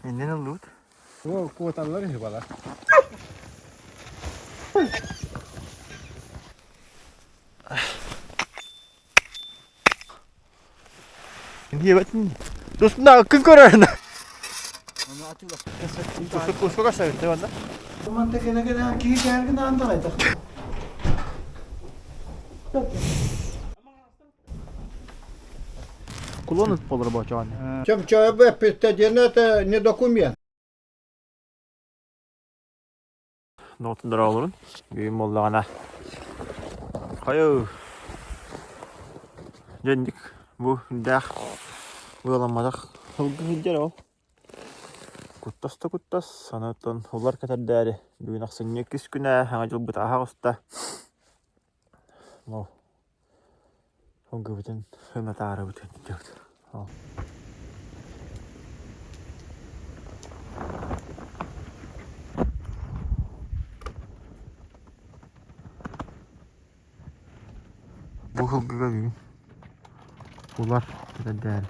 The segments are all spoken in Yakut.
Иннин ыллыбыт. Куоталлар үһү балар. Диэбэтин. Тусна күн көрөрүн. Кусука сабытты онда. Манта кene кene киһи кээргин аандалайдах. Кулон болор бочоон. Чөмчөбө эппиттэ это не документ. Нотун дороолорун бүгүн буоллаҕына хайы дьэнник бу үрдээх ыаламматах сылгы сылдьар ол куттас да куттас санаттан улар кэтэрдээри бүгүн ахсынньы иккис күнэ саҥа дьылбыт ааһа оҕуста ол сылгыбытын ынатаарыбыт ол Бу сылгыга бүгүн улар кэтэрдээри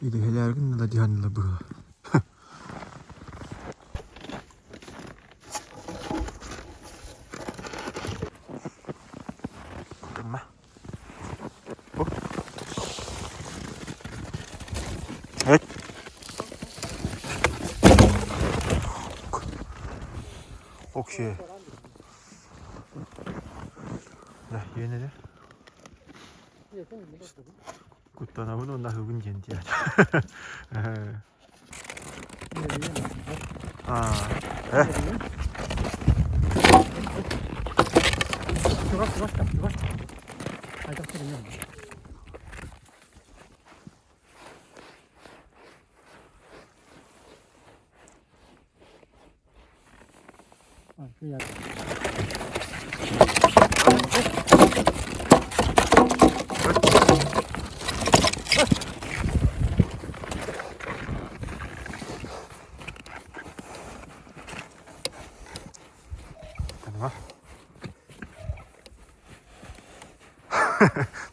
Идэһэлээргин ыла дьаһанныла быһа. Evet. Okey. Yine Куттанабын уонна аһыыбын диэн диэн. Аа. Чугас, чугас, чугас. Айдах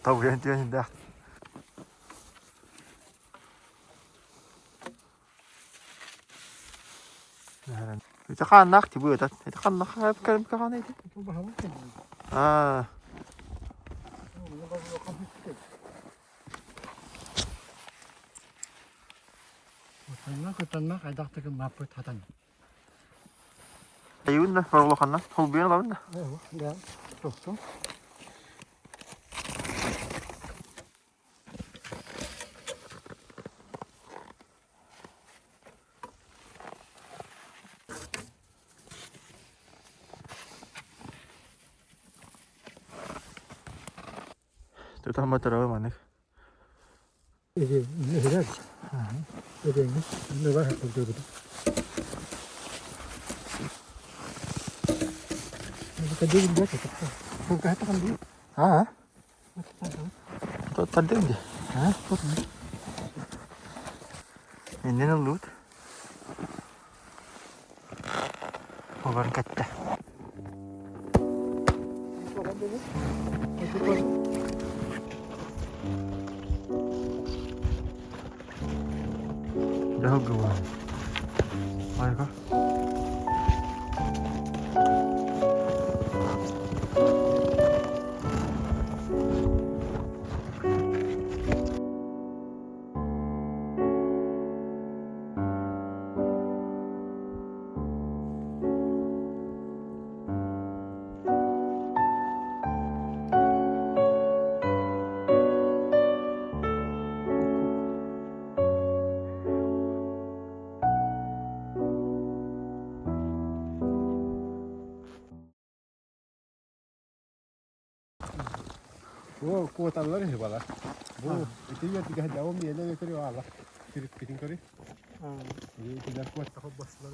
Табыйан түөн дээх. Ити хааннаах тибы ытат. Ити ханна кэлим ити? Аа. Кутанна кутанна хайдахтыгын маппыт хатан. Айуунна орлоханна холбуйан алабын да. Да, тохту. Тутамматарабы маннык. Аа. Тардыҥ дии. Иннин ыллыбыт. Олорун кэттэ. Дьаһалга Айга. Бу куоталлар үһү балар. Бу ити үйэтигэр дьавым иэнэ өтөрү аала. Кириппитин көрүй. Итилэр куоттах бассылар.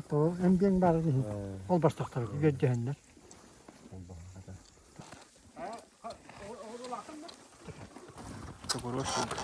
То эмбиэн баар ол бастахтар үөрдүһэннэр. Сокуруос сылгы.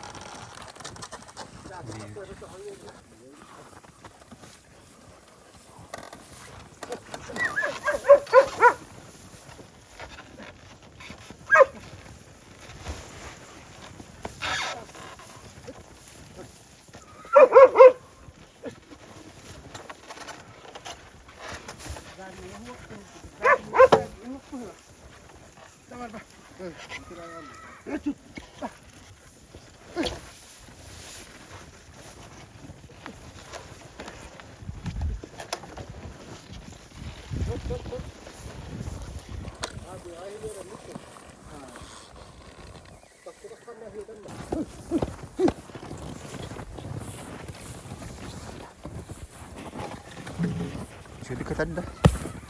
Үчүгэйдик кэтэрдэ.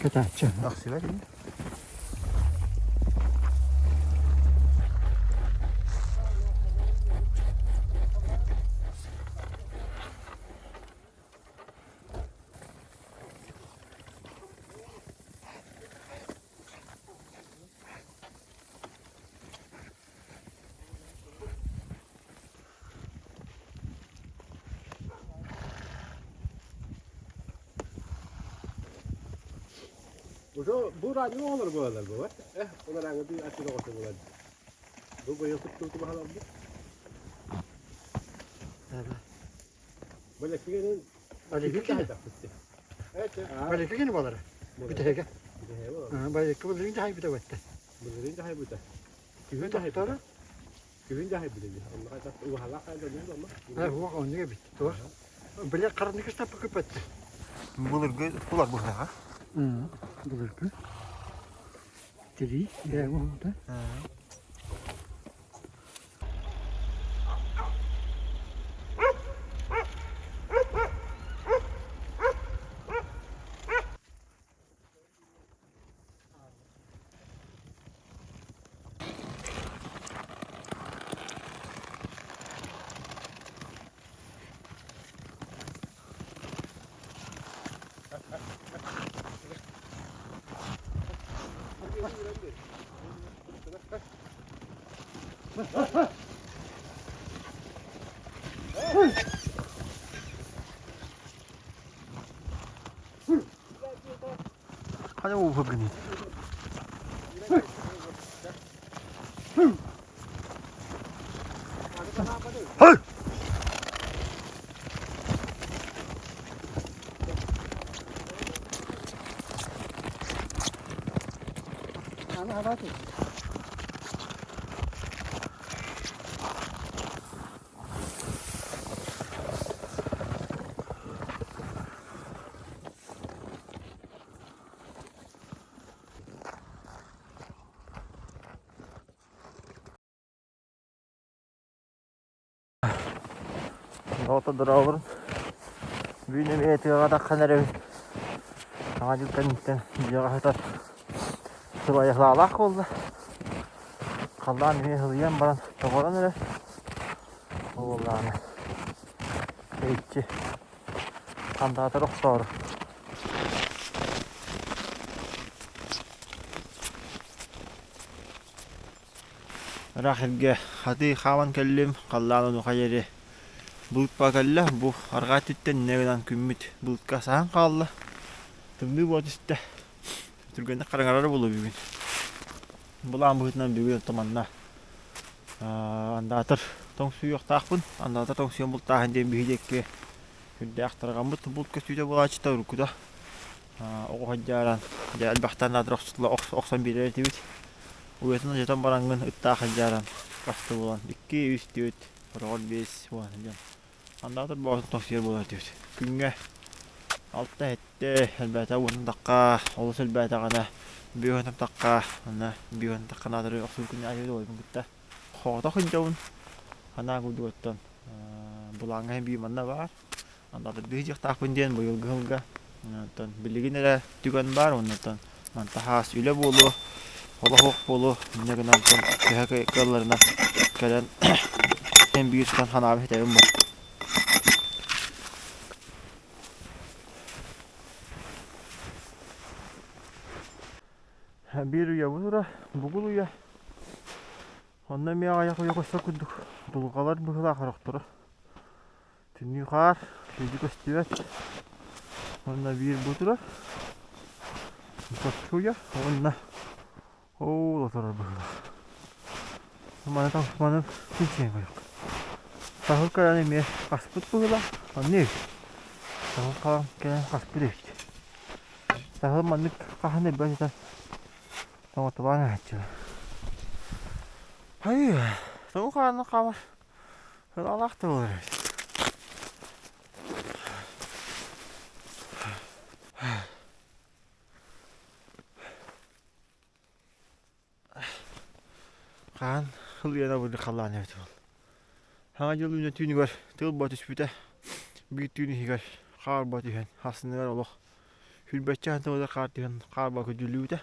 Кэтээччи. Тахсыбат ини. Уже бу радио оҕолор буолалар бу э олор аңы аттыга оҕото буолар. Бу быйыл туттубуту баһаларбыт. Балеккигенин Балеккигени буолара. Бүтэһигэ. Балекка былырыын дьаһайбыта бэтте. Былырыын дьаһайбыта. Күһүн дьаһайбыта. Күһүн дьаһайбыта дии. Онно хайдах уһалаах хайда диэн онно. Уох оннук эбит. Туох? Били хараннык ыстаппы көпөттө. Былыргы кулар быһыаҕа. Былыргы. Тирии. Ээ, уһута. Хайа ууһа гыныы. Һай! Оҕото дорооборун. Бүгүн эмиэ тыаҕа таххан эрэбин. Саҥа дьыл кэнниттэн дьиэҕэ сытар сылайыһлаалаах буолла. Халлаан эмиэ сылыйан баран тоҕорон эрэр. Ол буоллаҕына тэйиччи хандаатар охсоору. Ыраах сиргэ хатыы хааман кэллим, халлаан онуоха диэри былыт кэллэ, бу арҕаа өттүттэн иннэ гынан күммүт былытка саһан хаалла. Тымныы буола түстэ. Түргэнник хараҥарара буолуо бүгүн. Былаан быһыытынан бүгүн оттон манна андаатар тоҥсуйуохтаахпын. Андаатар тоҥсуйан бултааһын диэн биһи диэки сүрдээх тарҕаммыт булт көстүүтэ буолааччыта уруккута. Оҕо сылдьааран дьэ элбэхтэ андаатар охсон биэрэр этибит. Уйатын алдьатан бараҥҥын ыттаах сылдьааран хаста буолан икки, үс, түөрт, сороҕор биэс уон сылдьан андаатар боотун тоҥсуйар буолар этибит. Күҥҥэ алта сэттэ элбээтэ уонун тахха, олус элбээтэҕинэ бүөһүн тахха, уонна бүөһүн тахха наадары охсуу күнү аайы уолбун кытта соҕотох сылдьабын. Санаа курдугуттан былааҥҥа биир манна баар. Андаатырдыы сылдьыахтаахпын диэн быйылгы сылга. Оттон билигин эрэ түгэн баар уонна мантан хаас үлэ буолуо, олох буолуо. Инньэ гынан төһө кыалларынан кэлэн биир сытан санаабын итэбин бу. Биир уйабын ура, бугул уйа. Онно эмиэ аҕыйах уйа көстөр курдук дулҕалар быһыылаах орохторо. Түннүү хаар, сүүдү көстүбэт. Уонна биир бу турар. Чопчу уйа уонна оол турар быһыылаах. Маны маны чинчийэн көрүөх. Саһыл кэлэн эмиэ хаспыт быһыылаах. Онно эбит. Саһыл хаан кэлэн хаспыт эбит. Саһыл маннык хаһан элбэх сытан тоҥотолоон аһааччылар. Хайыы, тоҕо хаанна хаалар? Сылаалаах да буолар эбит. Хаан ылыйана быды халлаан эбит ол. Саҥа дьыл үүнэ түүнүгэр тыал баа түспүтэ. Биир түүн иһигэр хаар баа түһэн, хасыныгар олох сүүрбэччэ сантиметр хаар түһэн хаар баа күдүллүбүтэ.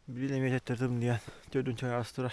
Билин эмиэ төттөрү тымныйан төрдүн чараас турар.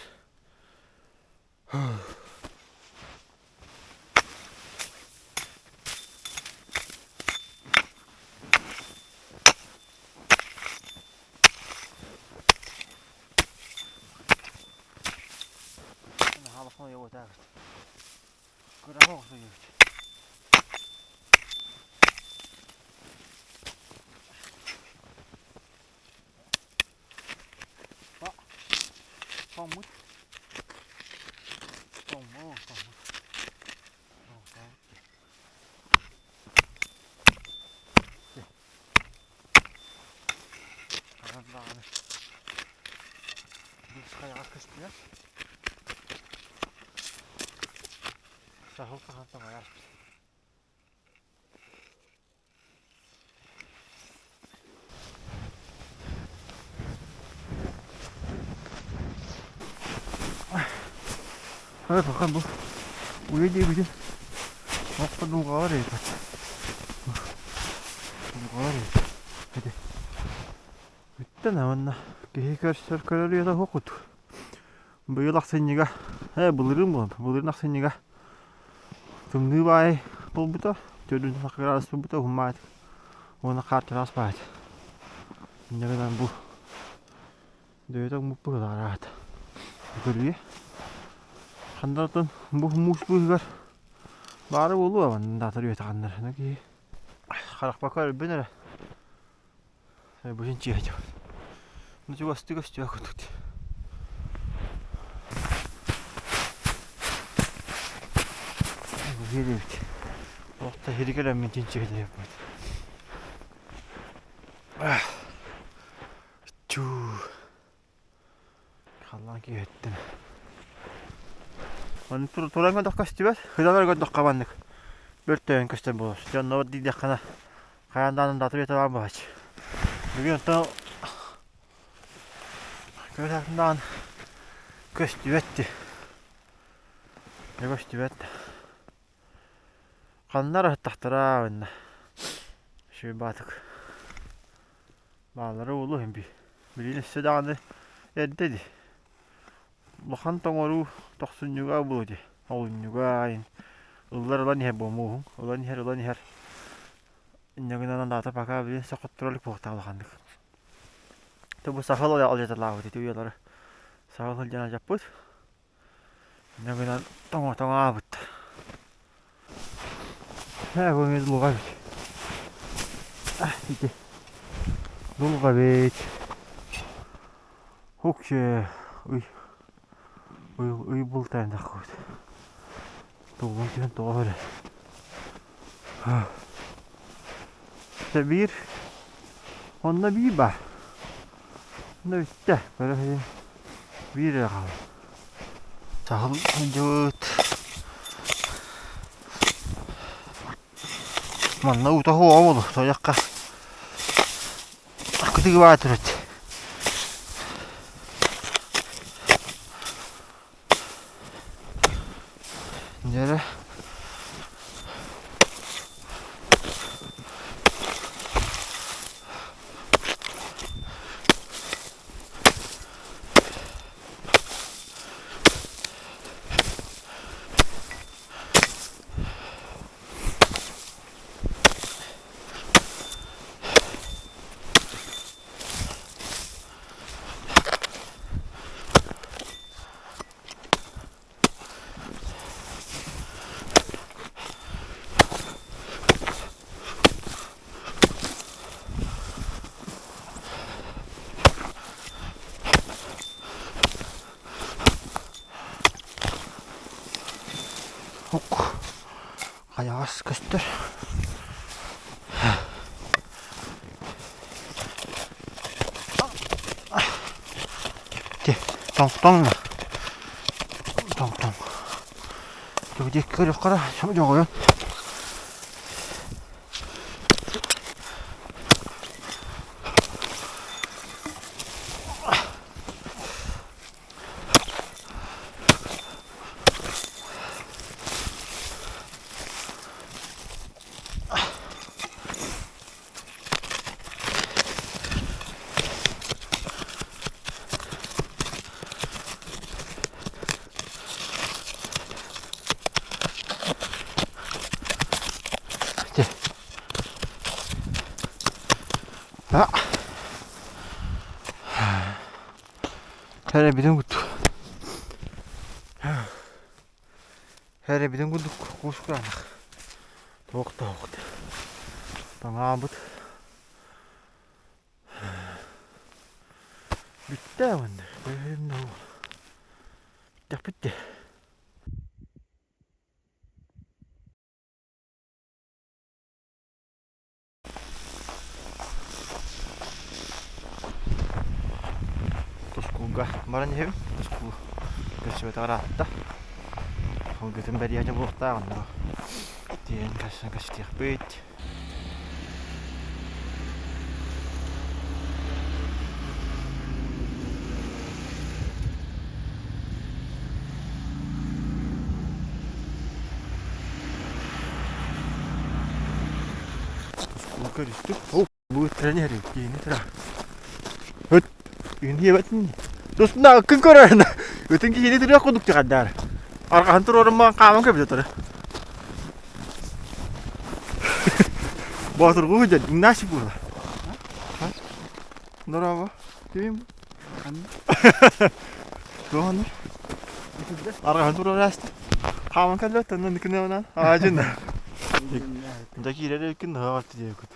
Тоҥмут. Тоҥмут, тоҥмут. Хаһан даҕаны быыс хайаҕас көстүбэт. Саһыл хаһан тоҥойор. Пока бу уйа диэбитин окко дулҕалар эбит. Дулҕалар эбит. Ити. Бүттэн уонна киһи көрсөр көрөр үйэтэ суох Быйыл ахсынньыга, ээ былырыын буолан, былырыын ахсынньыга тымныы баай буолбута, төрдүн градус буолбута уһун баайт уонна хаар чараас баайт. Инньэ гынан бу дөйөтө муппут араат. Көрүө. Хандаратын бу муус быыһыгар баара буолуо манна даатар үйэтэ ханнар киһи харахпака өлбүн эрэ Бу чинчийэ Ну чугастыы көстүө курдук дии. Бу эбит. Олохто хири кэлэммин чинчийэ диэбит. Чуу. Халлаан киэһэттэн. Маннык туран көрдөххө көстүбэт, ытан көрдөххө маннык бөртөйөн көстөр буолар. Дьоннор диэххинэ хайаан даҕаны дата үйэтэ баар буолааччы. Бүгүн оттон көрө даҕаны көстүбэт дии. Көстүбэт. Ханна эрэ сыттахтара уонна үчүгэй баатык бааллара буолуо иһин билигин өссө даҕаны эрдэ дии улахан тоҥоруу тохсунньуга буолуо дии олунньуга айын ыллар ылан иһэр буолуоҕуҥ ылан иһэр ылан иһэр инньэ гынан аата пока билигин сохотторо илик буолуохтаах улаханнык то бу сахал алдьаталаабыт ити уйалары сахал сылдьан алдьаппыт Инньэ гынан тоҥо-тоҥообут. Ээ бу эмиэ дулҕа эбит. Ити дулҕа эбит. Укче ый ый ый бултайан таххыбыт. Тугун түһэн тоҕо эрэ. Дьэ биир онно биир баар. Онно бүттэ. Көрө сылдьан биир эрэ хаалла. Саһыл сылдьыбыт. Манна уута суоҕа буолуо. Тойохха кытыгы баа турат. Дьэрэ Аҕас көстөр. Тоҥ-тоҥ Тоҥ-тоҥ. Диэки көрүөххэ дьоҕойон. Эрэбитин курдук. Эрэбитин курдук куус кураанах. Туох да суох. Таҥаабыт. Бүттэ уонна. Бүттэхпит дии. Тускулга баран иһэбин. Тускул көрсүбэтэҕэр ыраатта. Сылгытын бэрийэ буолуохтаах онно тиийэн көрсөн кэпсэтиэхпит. Көрүстүк. Ол бу тренер киини тура. Ыт иһин Тусна күн көрөрүн. Ытын киһини тырыах курдук тыҕардар. Арҕаһын туруоруммаан хааман көбүтэ турар. Боотургуу дьон Игнасий буола. Здорово. Ким? Туоханыр? Арҕаһын туруораасты. Хааман кэллэ, тонна никинэ аажын. Дьэ киирэр эбиккин наһаа диэбиккит.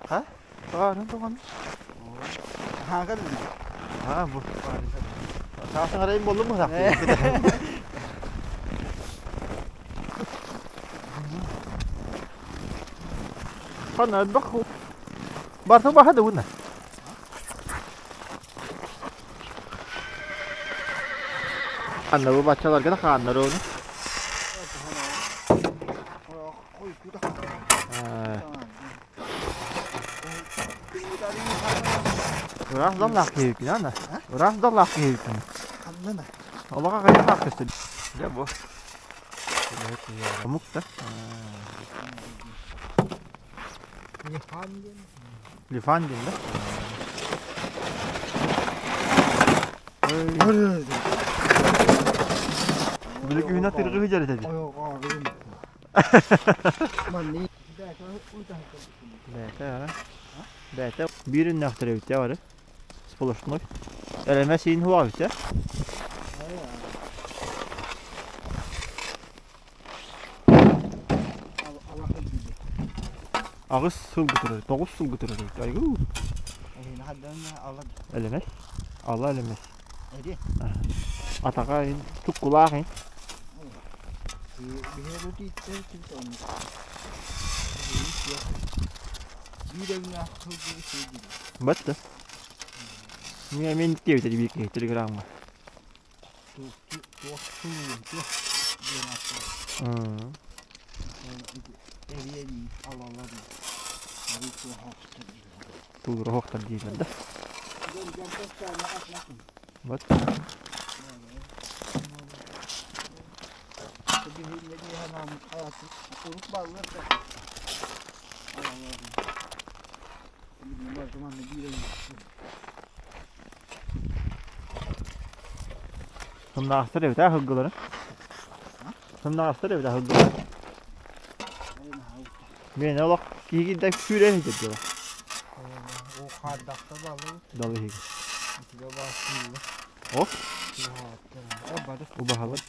Ха? Тоҕо тоҕон? Хаакан Аа бу. Саасан арайын боллум mu Ханна элбэх барта баха да уна. Ханна бу баччаларга да хааннар ону. Ыраах даллаах киһибиккин ана. Ыраах даллаах киһибиккин. Ханна Олоҕо хайдах көстөр. Дьэ бу. Омук да. Лифан диэн. Лифан диэн да? Били күһүнэ тыргы сыдьар этэ. Бэйэтэ Бэйэтэ биир өннөөхтөр эбит бары. Сплошной. Элэмэ сиин хуа эбит Аҕыс сылгы турар, тоҕус сылгы турар эбит. Айгуу. Элэмэс. Ала элэмэс. Атаҕа ин туккулаах ин. Батта. Мин мен диэбитэ биир киһи телеграмҥа. Тулура хоқтар дииллэр да. Вот. Сымнаҕастар эбит аа сылгылары. Сымнаҕастар эбит аа сылгылары. Миэнэ олох киһи да күүрэ иһитэр дьола. Дал иһиги. О? Убаһалар.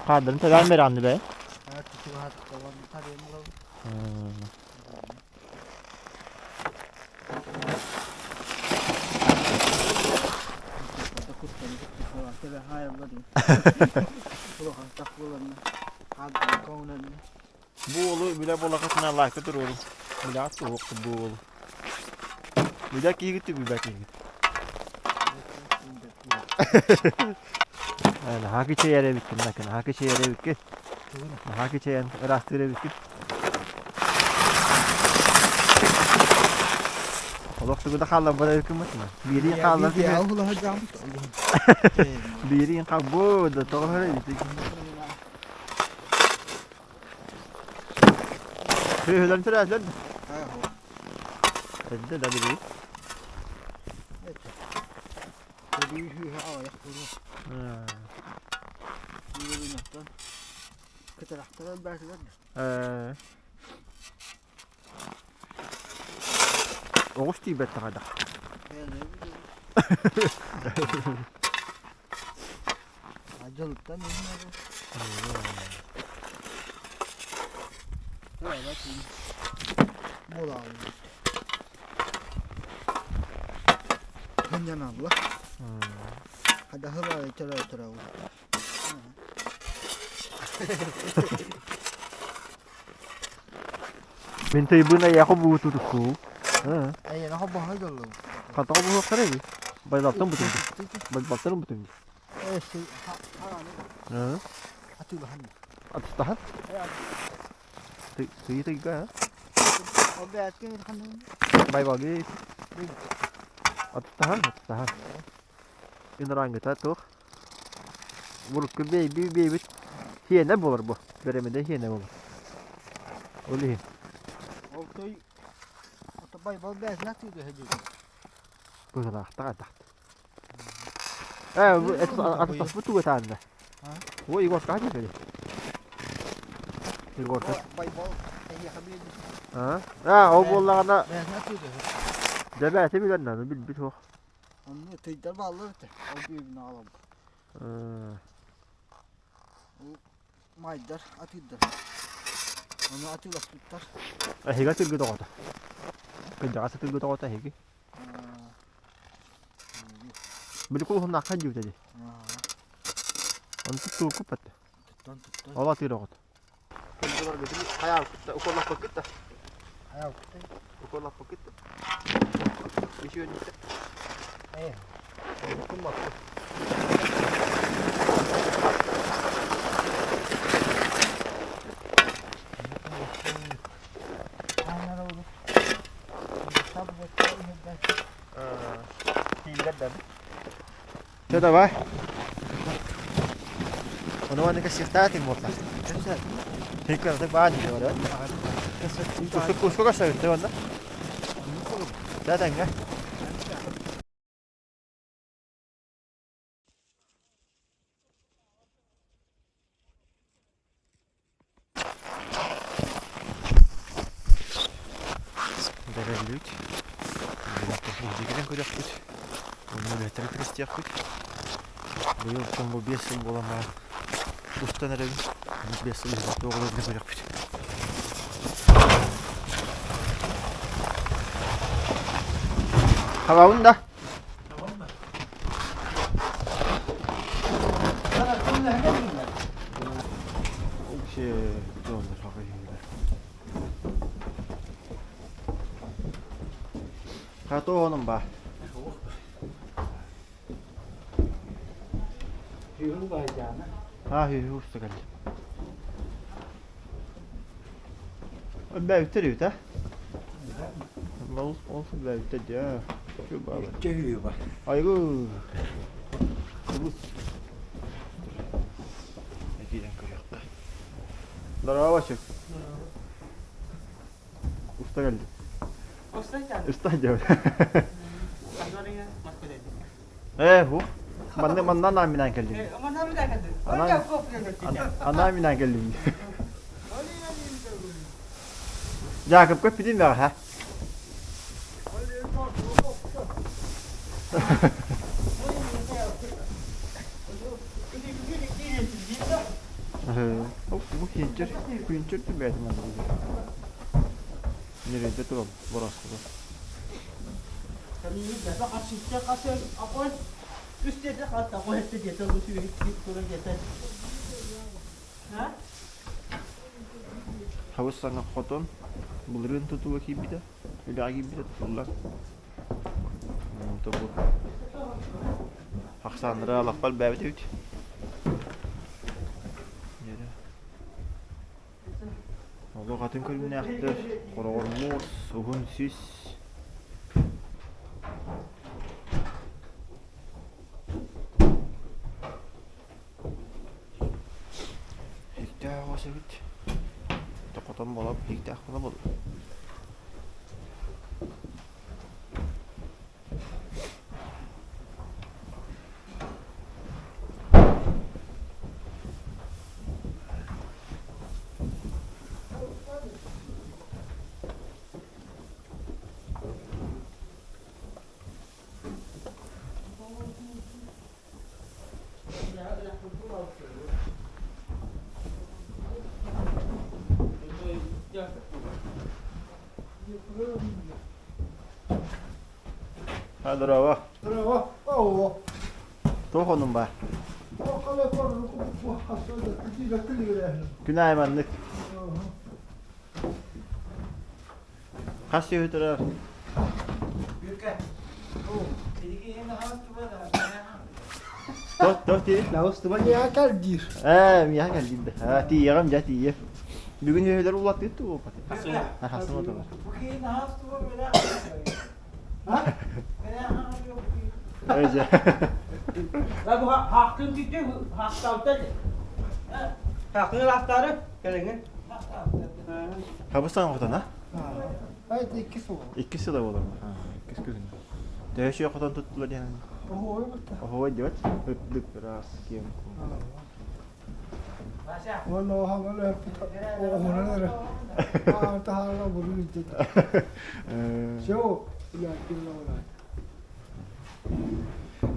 Хаардарын тэбээн бэрэҕин бээ. Тэбэ хаайаллар Улахан буоланна хаалбыт коҥунанна Бу уолу билэ буолахытына лайка туруору. Билэҕит туһуохпут бу уолу. Билэ киһигит билбэт киһигит. Наһаа кичэйэр эбиккин, наһаа кичэйэр эбиккин. Наһаа кичэйэн ыраастыыр эбиккин. Олох тугу да хаалларбат эбиккин бытына. Биириин хааллар Биириин хаалбы да тоҕо эбит. Сүөһүлэрин төрөөтүлэр да? Эрдэ да билигин. Оҕус тиийбэт да. Дьылыттан Хынньаналла. Хадаһыла төрөө-төрөө. Мин тыйбын эйэхэ бууту тутуу. Эйэхэ баһа дьоллу. Хантаҕа буһуохтара эби. Байлалтан бутунду. Байлалтан бутунду. Атыылаһан. Атыстаһан? Тыйы тыйга, Байбалгы. Атыстаһан, атыстаһан. Инрангыта туох. Урукку бэйби бэйбит хиэнэ буолар бу. Бэрэмэдэ хиэнэ буолар. Ол иһин. Ол той байбал бэйэтин атыылаһа диэн. Быһылаахтаах атахт. Атастаспыт тугу этаанна? Ой, Егорка ханна кэлий? Егорка. А? А, ол буоллаҕына Дьэбээтэ билэн нааны билбит суох. Онно тыйдар бааллар этэ. Ол бүүбүн аҕалам. Майдар атыырдар. Ону атыыласпыттар. Эһиги атыыргыт оҕото. Кырдьаҕас атыыргыт оҕото эһиги. Били кулуһуннаахха дьиэбитэ дии. Ону туттууккуппат. Туттан туттан. Ол атыыр оҕото. Хайаабыккыт уколлаппыккыт да. Хайаабыккыт. Уколлаппыккыт да. Үчүгэй Ээ. Все, давай. Ону маннык кэсиэхтээх буолла. Хиккарты баан диyor. Ускука сөйүттэ онно. Да тэҥҥэ. Бэрэллибит. Кэлэн көрүөхпүт. Онно үлэһиттэри киристиэхпит. Быйыл бу 5 сыл буолан баран устан эрэбин. 5 сыл иһигэр туох олорбутун көрүөхпүт. Хабабын да? Хато ба. А, хүү кэлли. Бэйбүттэр үтэ. Ол ол бэйбүттэр дьэ. Şu баба. Айгу. Киирэн көрүөххэ. Здорово, Чек. Уста кэлли. Уста дьэ. Э, ху. Манна манна наминан кэллим. Ана минан кэллим. Жакып көп битин бэҕэ, ха? Бу күнчөр, күнчөр түбээтим Нерейде турам, бороскуга. Үс диэтэ хатта қойытты диэтэ бу сүүрүк диэтэ. Хабыс саҥа хотон былырыын тутууга киирбитэ, үлэҕэ киирбитэ тутуллар. Бу ахсааннара лаппа элбээбит эбит. Олох атын көрүҥнээхтэр, хороҕор муос, уһун сис. Иһиктээх оҕус эбит. Хотон буолап, иһиктээх буола буолла. Ha, здорово. Здорово. О, Туох онун баар? Күн аайы маннык. Хас сүөһү турар? Туох тиий? Кэлдиир. Ээ, миэхэ кэлдиир да. Тиийэҕим дьэ тиийэ. Бүгүн үөһүлэр улаттыыт дуу буолбат? Хасым отулар. Хаахтын тиийдэ, хаахтаабыта Хаахтын ыраахтаары кэлэҥҥин. Хабыстан хотон, а? Ай, икки сыл. Икки сыла буолар. Иккис күһүн. Төһө сүө хотон туттулар диэн. Оһуой бутта. Оһуой диэбит. Ыттык ыраас киэҥ. Уонна оһоҕун өлөрбүт оҕуһунан эрэ. Аан таһаарга бурун илдьит. Все,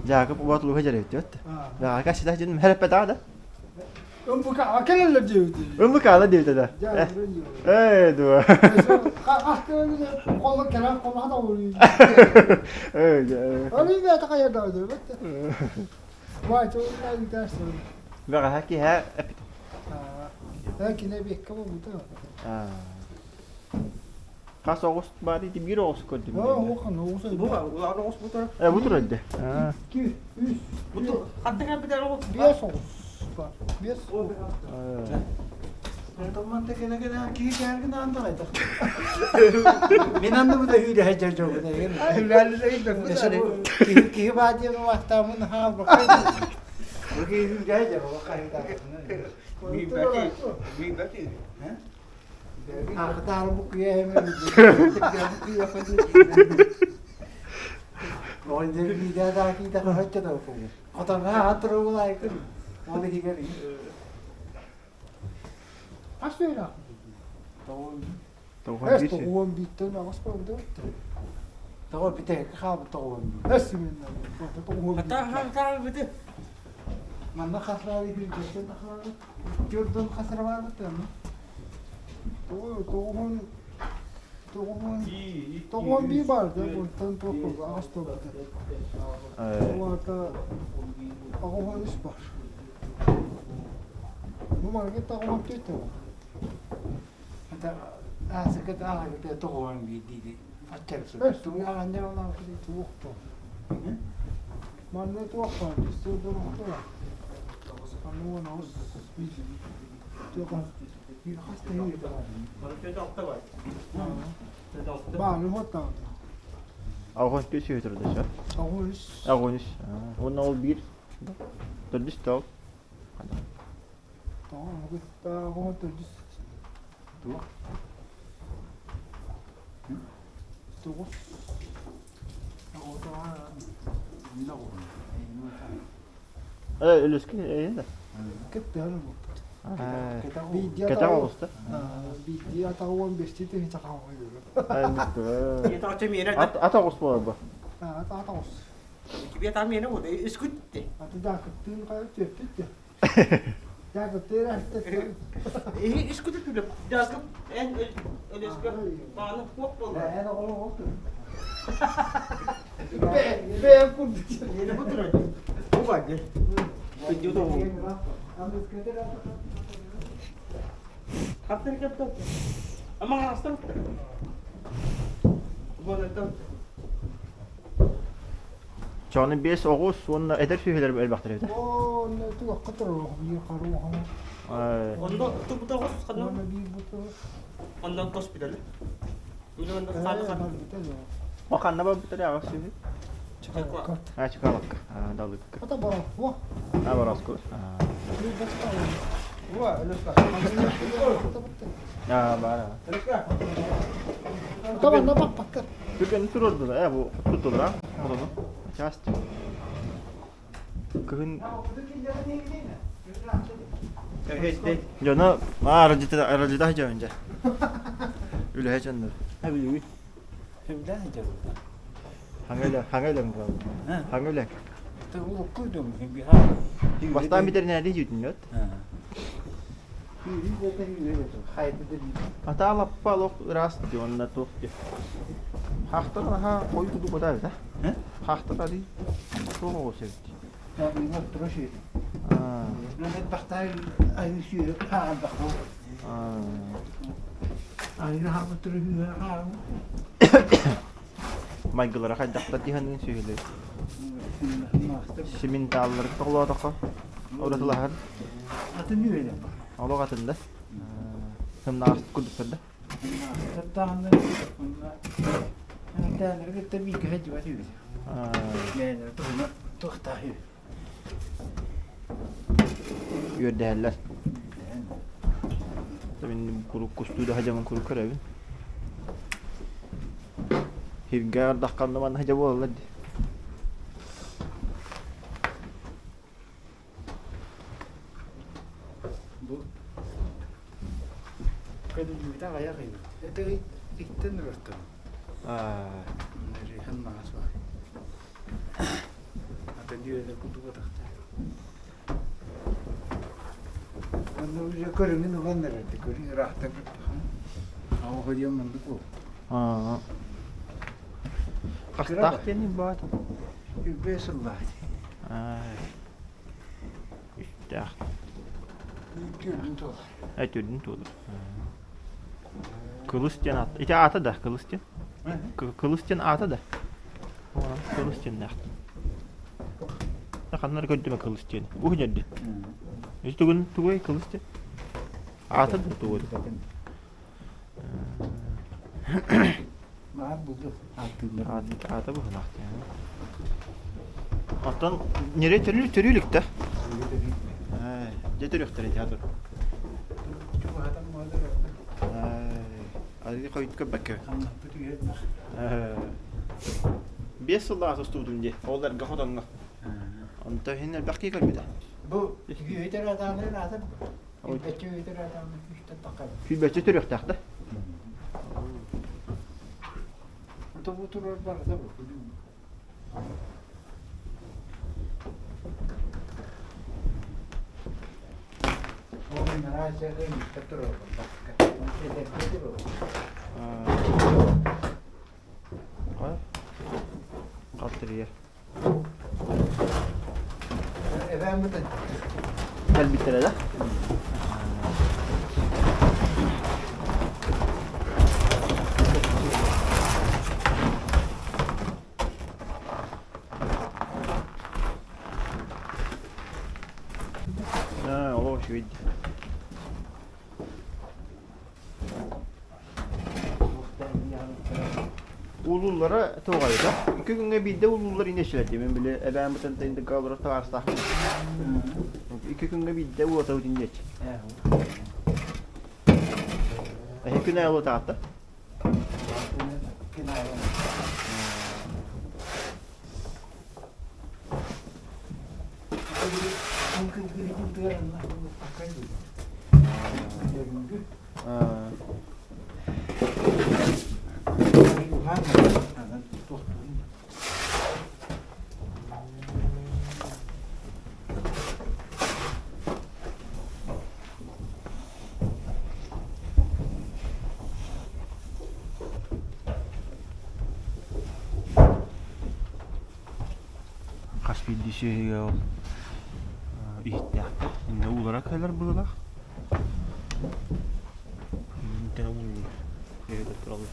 Дьаакып убат луха дьэрэйдиэт. Даака сита дьин мэреппетаа да. Ымбыка акелелер диэбит. Ымбыкаала диэбитэ да. Ээ дуо. Колу кэлэн колу да олуй. Ээ. Олуй бэйэтэ хайа да Вай, тугунна ыытаарсыбын. Бэҕэһээ киэһэ эппитим. Аа, кини эбиэккэ буолбута. Аа. Хас оҕус баар ити биир оҕус көрдүм. Оо, оҕус оҕус. Бу улахан оҕус бу турар. Э, бу турар дии. Аа. Икки, үс, Бу хантан кэлбитэр оҕус? Биэс оҕус бар. Биэс. Онтон кэлэ-кэлэ киһи кээлгин аан дагайдах. Мин анныбыта hüüдэ дьэ дьогун эгин. Киһи киһи баа диэн убахтаамын хаалбакка. Бу киһи hüüдэ дьэ Бүүбэти, бүүбэти. Ахтаары бу күйэ эми. Оҕонньор биидээ даа киитэ хаһачча да Хотоҥҥо ат туругулаайкын. Ол иһигэр Хас үөрэх? Тоҕо Эс биир тоҕуон бииттэн аҕыс буолбута. Тоҕо бүтэһиккэ хаалбыт тоҕуон биир. Эс симиннэ. Тоҕуон Хата хантаан бити. Манна хасраары хүргэттэн тахсаары. Дьордон хасрабаабыт аны. Тоҕуон тоҕуон тоҕуон биир баар да онтон туох аҕыс буолбута. Олата аҕыһан үс бар. Бу маннык тоҕуон түөрт Это аасыкыт ааҕыта тоҕуон биир диidi. Аччарсыт. Тугу ааҕанньа Туох то. Манна туох баар сылдьар Ануон аҕыс биир хас да Бааны хуоттаабыта. Аҕыс биир сүөһү турда сөп. Аҕыс. Аҕыс. Уонна ол биир төрдүс тоҕ. Тоҕо төрдүс. Туох? Тоҕус. Э, өлүскэ э да. Кыттыһан буолбут. Кэтэх оҕуста. Биирдии атаҕы уон биэстии тыһыынча хаалла. Ата миэнэ. Ат оҕус буолар бу. Ат оҕус. Кибе там миэнэ буолла. Искүтте. Аты да кыттыын хайа түөппүт де. Я кыттыын ахтыттан. Искүтү түлүп. Жазгып эн өлөскө бааны хуок болла. Эн оҕолор оҕолор. Бэйэм курдук. Миэнэ бу турар. бар дии. Кырдьыбыт оҕо. Хаттар кэптэн. Ама хаастан. Буонаттан. Чону биэс оҕус уонна эдэр сүөһүлэр элбэхтэр эбит. Оо, туохха туруох биир хоруохана. Онно турбута оҕус ханна? Уонна биир буту. Оннон госпиталь. Мин онно хааны ханна. О ханна барбыттар аҕыс сүөһү? Чыкалыкка. А, Чыкалыкка. А, Далыкка. Ата барахуа. А, Бороску. А, бара. Табанна баппакка. Бүгүн турурдулар, э, бу туттулар, хотону. Часть. Кыһын Дьоно аралдьыта сылдьабын дьэ. Үлэһэ дьоннор. Хаҥа үлэм буолла. Хаҥа үлэҥ. Бастаан бэтэринээрдии дьүүтүннүөт. Атаа лаппа олох ыраас дии уонна туох дии. Хаахтар наһаа хойуу курдук бата эбит а? Хаахтар арый туох оҕус эбит. Майгылара хайдахтар дии саныын сүөһүлэр. Симинтааллары тоҕолоотоххо уратылаһар. Атын үөрэх. Олох атын да. Сымнаҕас курдуктар да. Даҕаны онно тээнэри кытта бииргэ сылдьыбат үһү. Бэйэлэрэ туһунан туохтаах үһү. Үөрдэһэллэр. Мин куруук кустуу да садьамын куруук көрөбүн. Сиргэ ардахханна манна садьа буолаллар дии. Бу көнүллүүтэ аҕыйах ыйбыт. Это иттен ырыртым. Рихан маҕас бар. Атын үөлэ кутубатахта. Онно уже көрүҥүн ылан эрэрди, көрүҥ ыраахтан көрдөххө. Аҕа ходьон маннык буол. Хастаах диэн баат? Үбэ сыллаах. Үстээх. Түүрдүн туолар. Э, түүрдүн туолар. Кылыс диэн аат. Ити аата да, кылыс диэн. Кылыс диэн аата да. Кылыс диэннээх. Ханнары көрдүмэ кылыс диэн. Бу хүнэрди. Ити тугун тугуй кылыс диэн? Аата да тугуй? Баар булду ааттыыллар. Аата быһылаах диэн. Оттон ньирэй төрүү төрүү илик да? Дьэ төрүөхтэрэ театр. Чугаһатан буолар. Арыый хойут көрбөккө. Хамнаппыт үһү. 5 сыллаах тустубутум дии. Ол эргэ хотоҥҥо. Онто иһин элбэх киһи көрбүтэ. Бу үһүтэр атаанын аата Сүүрбэччэ үһүтэр атаанын күүстэн таххар. Сүүрбэччэ төрүөхтээх да? Тобу турар барыта бу. Халтырыйа. Эбээн Кэлбиттэрэ да? Олох үчүгэй Уулууллара туоҕайда. Икки күҥҥэ биирдэ уулууллар иннэчилэр дии. Мин били эбээм бытантайын дыкка олорор табаарыстаахпын. Икки күҥҥэ биирдэ уулатабыт иннэчи. Эһи күн аайы уулатаҕыт да? Хас биирдии сүөһүгэ ол иһиттээхтэр. Иннэ уулара кэлэр быһыылаах. Интэн уулуур. Өйдөтөр тураллар.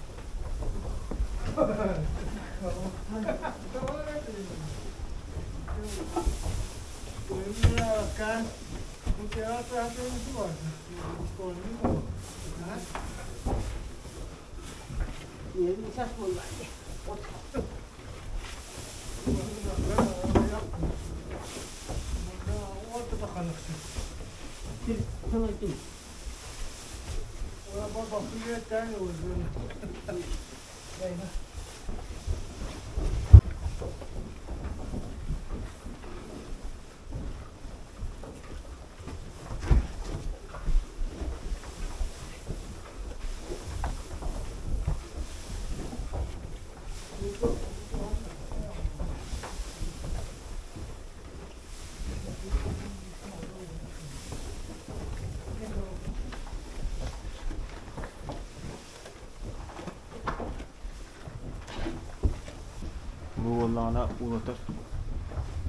Бу буоллаҕына уулатар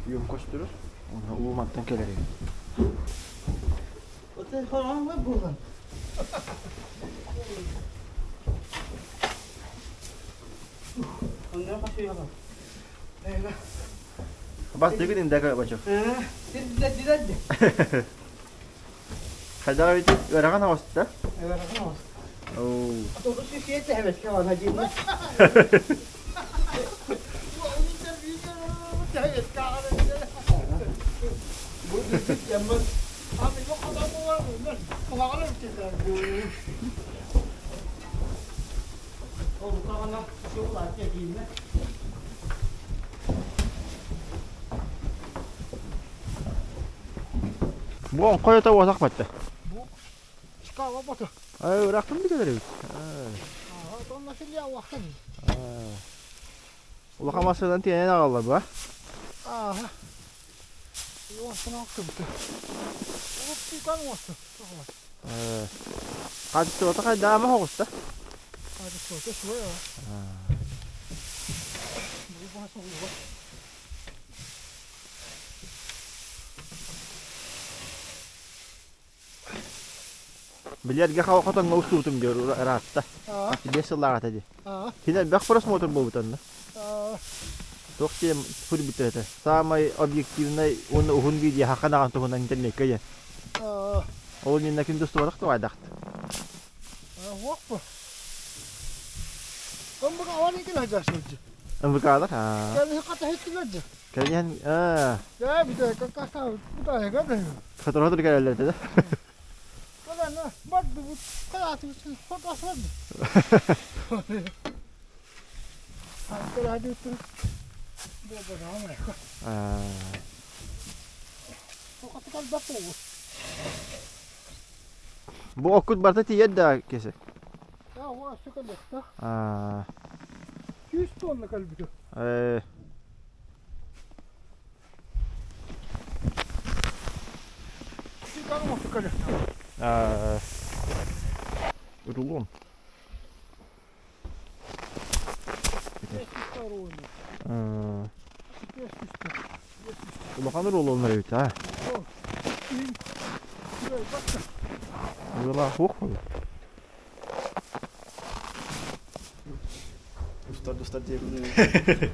үөм көстөрөр уонна уу мантан кэлэр эбит. Бас дигин индэгэ бачок. Хайдах эбит ыарахан оҕуста? Оо. Бу оҥхойото уотах батта. Ай, ыраахтан билэр эбит. Улахан массыынан тиэнэн аҕалла ба. Хаачыстыбата хайдаама хоҕуста. Билэргэ хотоҥҥо устубутум диир ыраатта. 5 сыллааҕыта дии. Кини элбэх просмотр буолбут онно. Туох диэн суруйбуттар этэ. Саамай объективнай уонна уһун видео хахан аҕан туһунан интернеккэ диэн. Ол иннинэ ким да устубатах туҕайдахт. МВК-лар? Кэлиһэн сотору-сотору кэлэллэр этэ да. Бу оккут барыта тиийэр да кесе? Сүүс тонна кэлбитэ. Рулон. Улахан рулоннар эбит аа. Ыалаах суох буолла. Устар устар диэбин.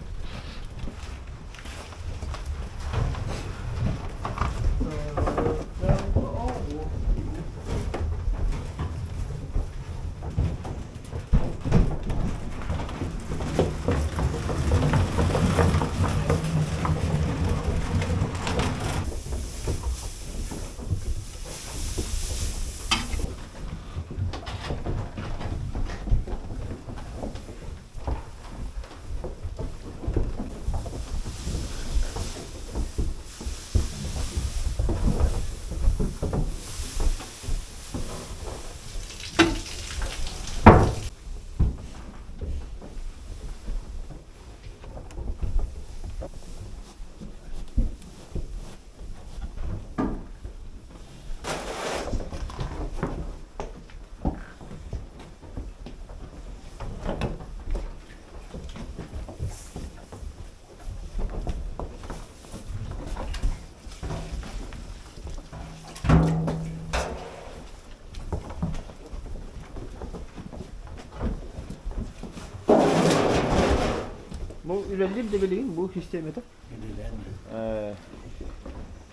үлэлиир да билигин бу систиэмэтэ. Үлэлээн.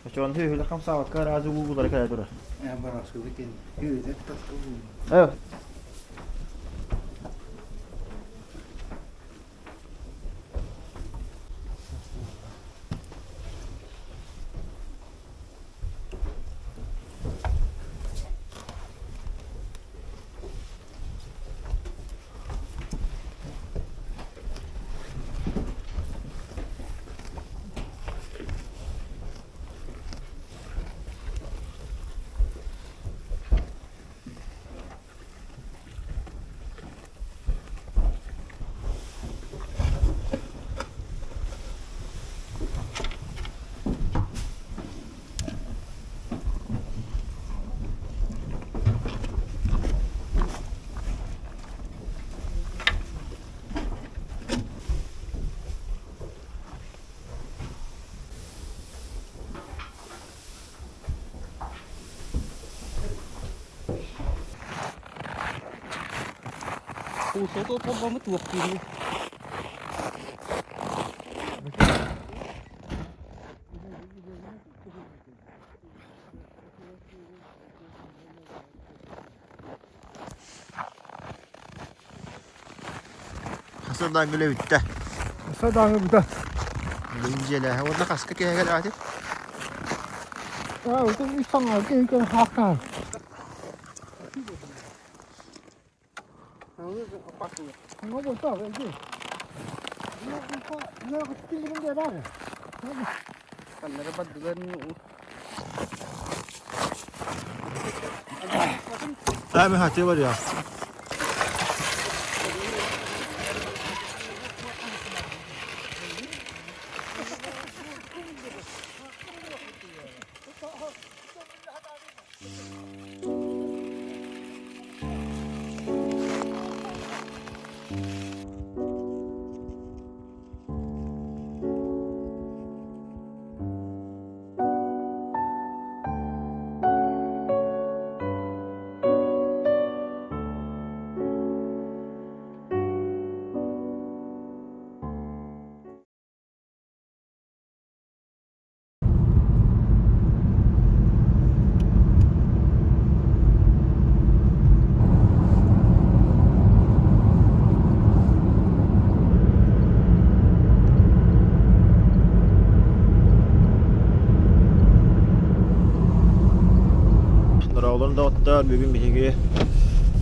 Очоон үһүлэ хамсаабакка аразы уулара кэлэ турар. Барасыбытын үөдэр таска Э. Уусата толбоммут туох диирий? Хаса да үлэ бүттэ. Хаса даҕаны бүтэ. Бүгүн дьиэлээһэ уонна хаска киһи кэлэҕитий? Аа, отон үс саҥа киһи кэлэн хаахтаан. Ää, me haettiin var ya. Нороолорун доҕоттор, бүгүн биһиги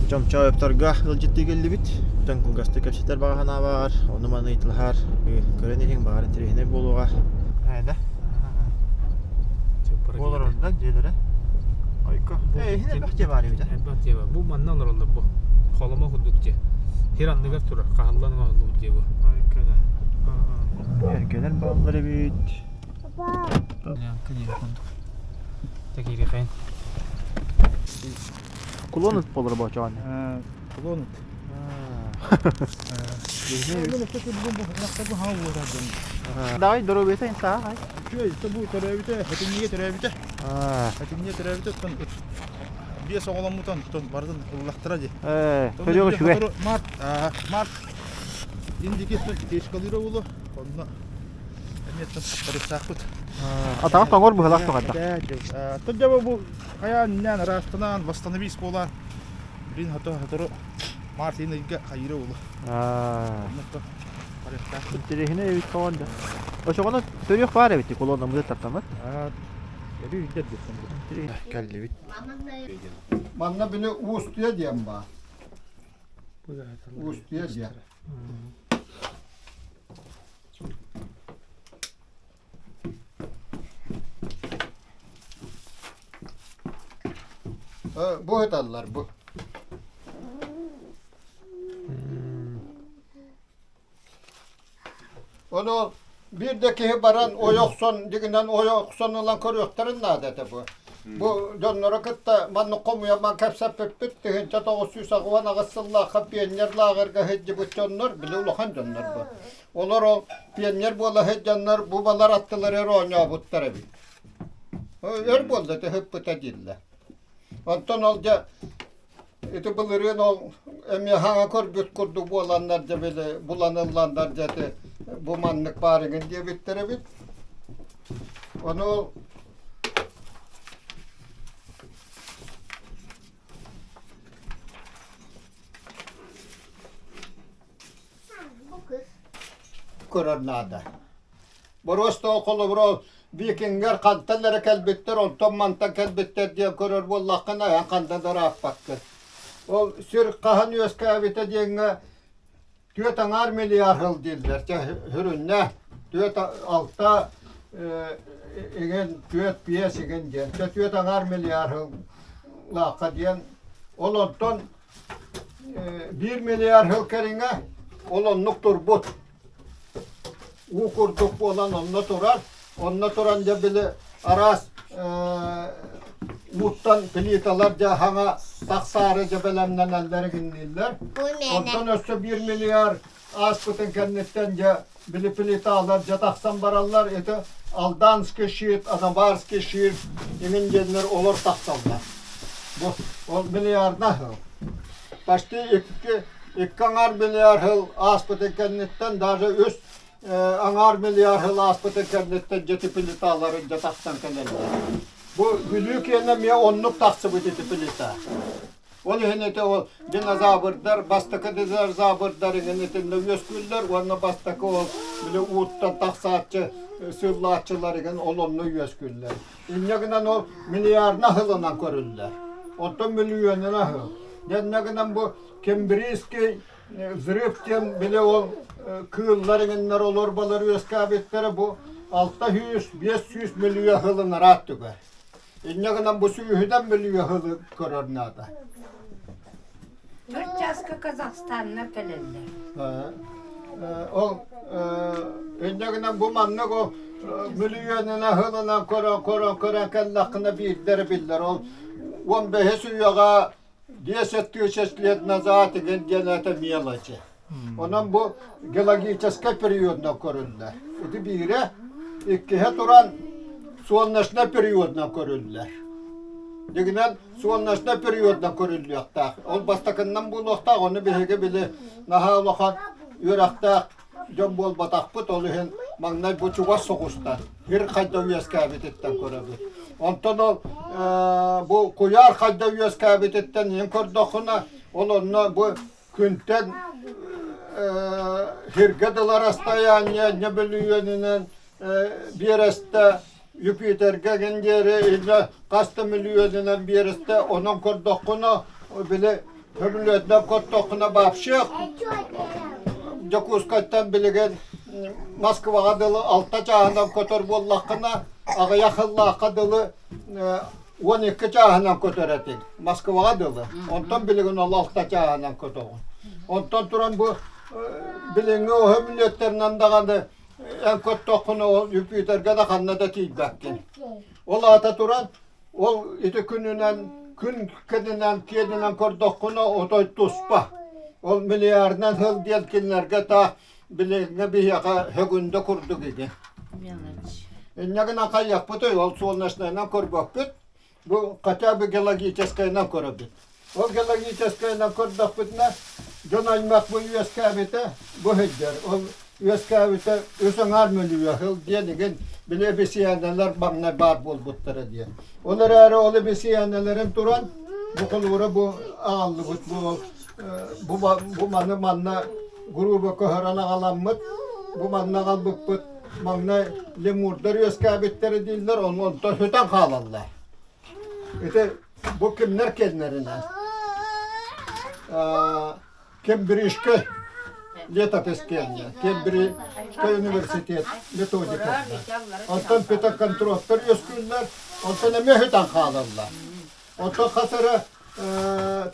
Чомчоевторга ыалдьыттыы кэллибит. Төн кылгастык кэпсэтэр баҕа санаа баар, ону-маны ыйыталаһар, көрөн иһиҥ баҕар интэриэһинэй буолуоҕа. Эдэ. Буолар онда дьиэлэрэ. Ойко. Э, иһин элбэх дьиэ баар эбит. Элбэх дьиэ бар. Бу манна олороллор бу. Холомо курдук дьиэ. Сир анныгар турар, хаһыллан оҥоһуллубут дьиэ бу. Ойко да. Эргэлэр бааллар эбит. Лянка диэн курдук. Такирихэйин. Кулон ыт болор бочоон. Кулон ыт. Давай доруобуйата инсаа. Үчүгэй, бу төрөөбүтэ, этиннигэ төрөөбүтэ. Этиннигэ төрөөбүтэ оттон биэс оҕоломмутан оттон барытын ыллахтара дии. Төрүөҕү үчүгэй. Март, март индики течкалыыра уолу, онно эмиэттэн барыктаахпыт. Атаҕа тоҥор быһылаах тоҕойдо. Тон бу хайаан иннээн ыраастанаан восстановись буолаан блин хото-хотору Мартин ыйга хайыра уолу. Интэриэһинэй эбит тоҕон да. Очоҕуна төрүөх баар эбит колоннамыты тартаммыт. Кэллибит. Манна били Уустуйа диэн баар. Уустуйа диэн. Бу ыталлар бу. Ону биир да киһи баран ойохсон дигинэн ойохсон ылан көрүөхтэрин наада этэ бу. Бу дьоннору кытта маннык хомуйамман кэпсэппиппит 1988 сыллаахха пионер лааҕырга сылдьыбыт дьоннор били улахан дьоннор бу. Олор ол пионер буола сылдьаннар бу балар аттыларыгар оонньообуттар эбит. Өр буолла ыһыппыта дииллэр. Онтон ол дьэ ити былырыын ол эмиэ хаҥа көрбүт курдук буоланнар дьэ били булан ылланнар дьэ ити. бу маннык баар игин диэбиттэр эбит. Ону көрөр наада. Боруоста холобура викингэр хантан эрэ кэлбиттэр, онтон мантан кэлбиттэр диэн көрөр буоллаххына, эн ханна да ырааппаккын. Ол сир хаһан үөскээбитэ диэҥҥэ түөрт аҥаар миллиард сыл дииллэр. Чэ, сүрүннэ түөрт алта игин түөрт биэс игин диэн. Чэ, түөрт аҥаар миллиард сыллаахха диэн. Ол онтон биир миллиард сыл кэриҥэ ол оннук турбут. Уу курдук буолан онно турар. Онно туран дьэ били араас ууттан плиталар дьэ хаҥа тахсаары дьэ бэлэмнэнэллэр игиннииллэр. Онтон өссө биир миллиард ааспытын кэнниттэн дьэ били плиталар дьэ тахсан бараллар. Это Алданский щит, Анабарский щит иҥин диэннэр олор тахсаллар. Бу ол миллиардна сыл. Почти икки икки аҥаар миллиард сыл ааспытын кэнниттэн даже үс аҥаар миллиард сыл ааспытын кэнниттэн дьэ плиталарын дьэ тахсан кэлэллэр. Бу Бүлүү киэнэ эмиэ оннук тахсыбыт ити плита. Ол иһин ити ол динозаврдар, бастакы динозаврдар иҥин итиннэ үөскүүллэр уонна бастакы ол били ууттан тахсааччы сыыллааччылар игин ол онно үөскүүллэр. Инньэ гынан ол миллиардна сылынан көрүллэр. Оттон миллионuna сыл. Дьэннэ гынан бу Кембрийский взрыв диэн били ол кыыллар иҥиннэр олорбалар үөскээбиттэрэ бу 600-500 миллион сылын араат түгэр. Инньэ гынан бу сүүһүнэн мөлүйүөн сылы көрөр наада. Төрт чааска Казахстаннар кэлэллэр. Ол инньэ гынан бу маннык ол мөлүйүөнүнэн сылынан көрөн көрөн көрөн кэллэххинэ биирдэрэ биллэр. Ол уон бэһис үйэҕэ десять тысяч лет назад игин диэн это мелочи. Онон бу геологическай периодынан көрүллэр. Ити биирэ, иккиһэ туран солнечнай периодынан көрүллэр. Дьиҥинэн солнечнай периодынан көрүллүөхтээх. Ол бастакыннан буолуохтаах, ону биһиги били наһаа улахан үөрэхтээх дьон буолбатахпыт, ол иһин маҥнай бу чугас соҕустар, сир хайда үөскээбититтэн көрөбүт. Онтон ол бу куйаар хайда үөскээбититтэн иһин көрдөххүнэ, ол онно бу Күнтэн сиргэ дылы расстояние нөбүлүйүөнүнэн биэрэстэ Юпитергэ гин диэри илэ хас да мөлүйүөнүнэн биэрэстэ онон көрдөххүнэ били көмүлүөтүнэн көрдөххүнэ вообще Дьокуускайтан билигин Москваҕа дылы алта чааһынан көтөр буоллаххына аҕыйах сыллаахха дылы 12 чааһынан көтөр этиҥ Москваҕа дылы. Онтон билигин ол алта чааһынан көтөҕүн. Онтон туран бу билиҥҥи оһо мүнүөттэринэн даҕаны эн көттөххүнэ ол Юпитергэ да ханна да тиийбэккин. Ол аата туран ол ити күнүнэн күн кэнинэн киэнинэн көрдөххүнэ отой туспа. Ол миллиардынан сыл диэн кинилэргэ та билиҥҥи биһиэхэ хөгүндэ курдук ини. Инньэ гынан хайыахпытый, ол солнечнайынан көрбөппүт, бу хотя бы геологическайынан көрөбүт. Ол геологическайынан көрдөхпүтүнэ, дьон аймах бу үөскээбитэ бу сылдьар. Ол үөскээбитэ үс аҥаар мөлүйүөн сыл диэн игин били эбисийээнэлэр маҥнай баар буолбуттара диэн. Ол эрээри ол эбисийээнэлэрин туран бу холуура бу аҕаллыбыт бу бу, бу маны манна грубо көһөрөн аҕаламмыт, бу манна аҕалбыппыт маҥнай лемурдар үөскээбиттэрэ дииллэр, онтон сүтэн хаалаллар. Ити бу кимнэр кэлнэринэн Кембриджскэй летопись кэллэ. Кембриджскэй университет методиката. Онтон педагогтар үөскүүллэр, онтон эмиэ сүтэн хаалаллар. Оттон хас эрэ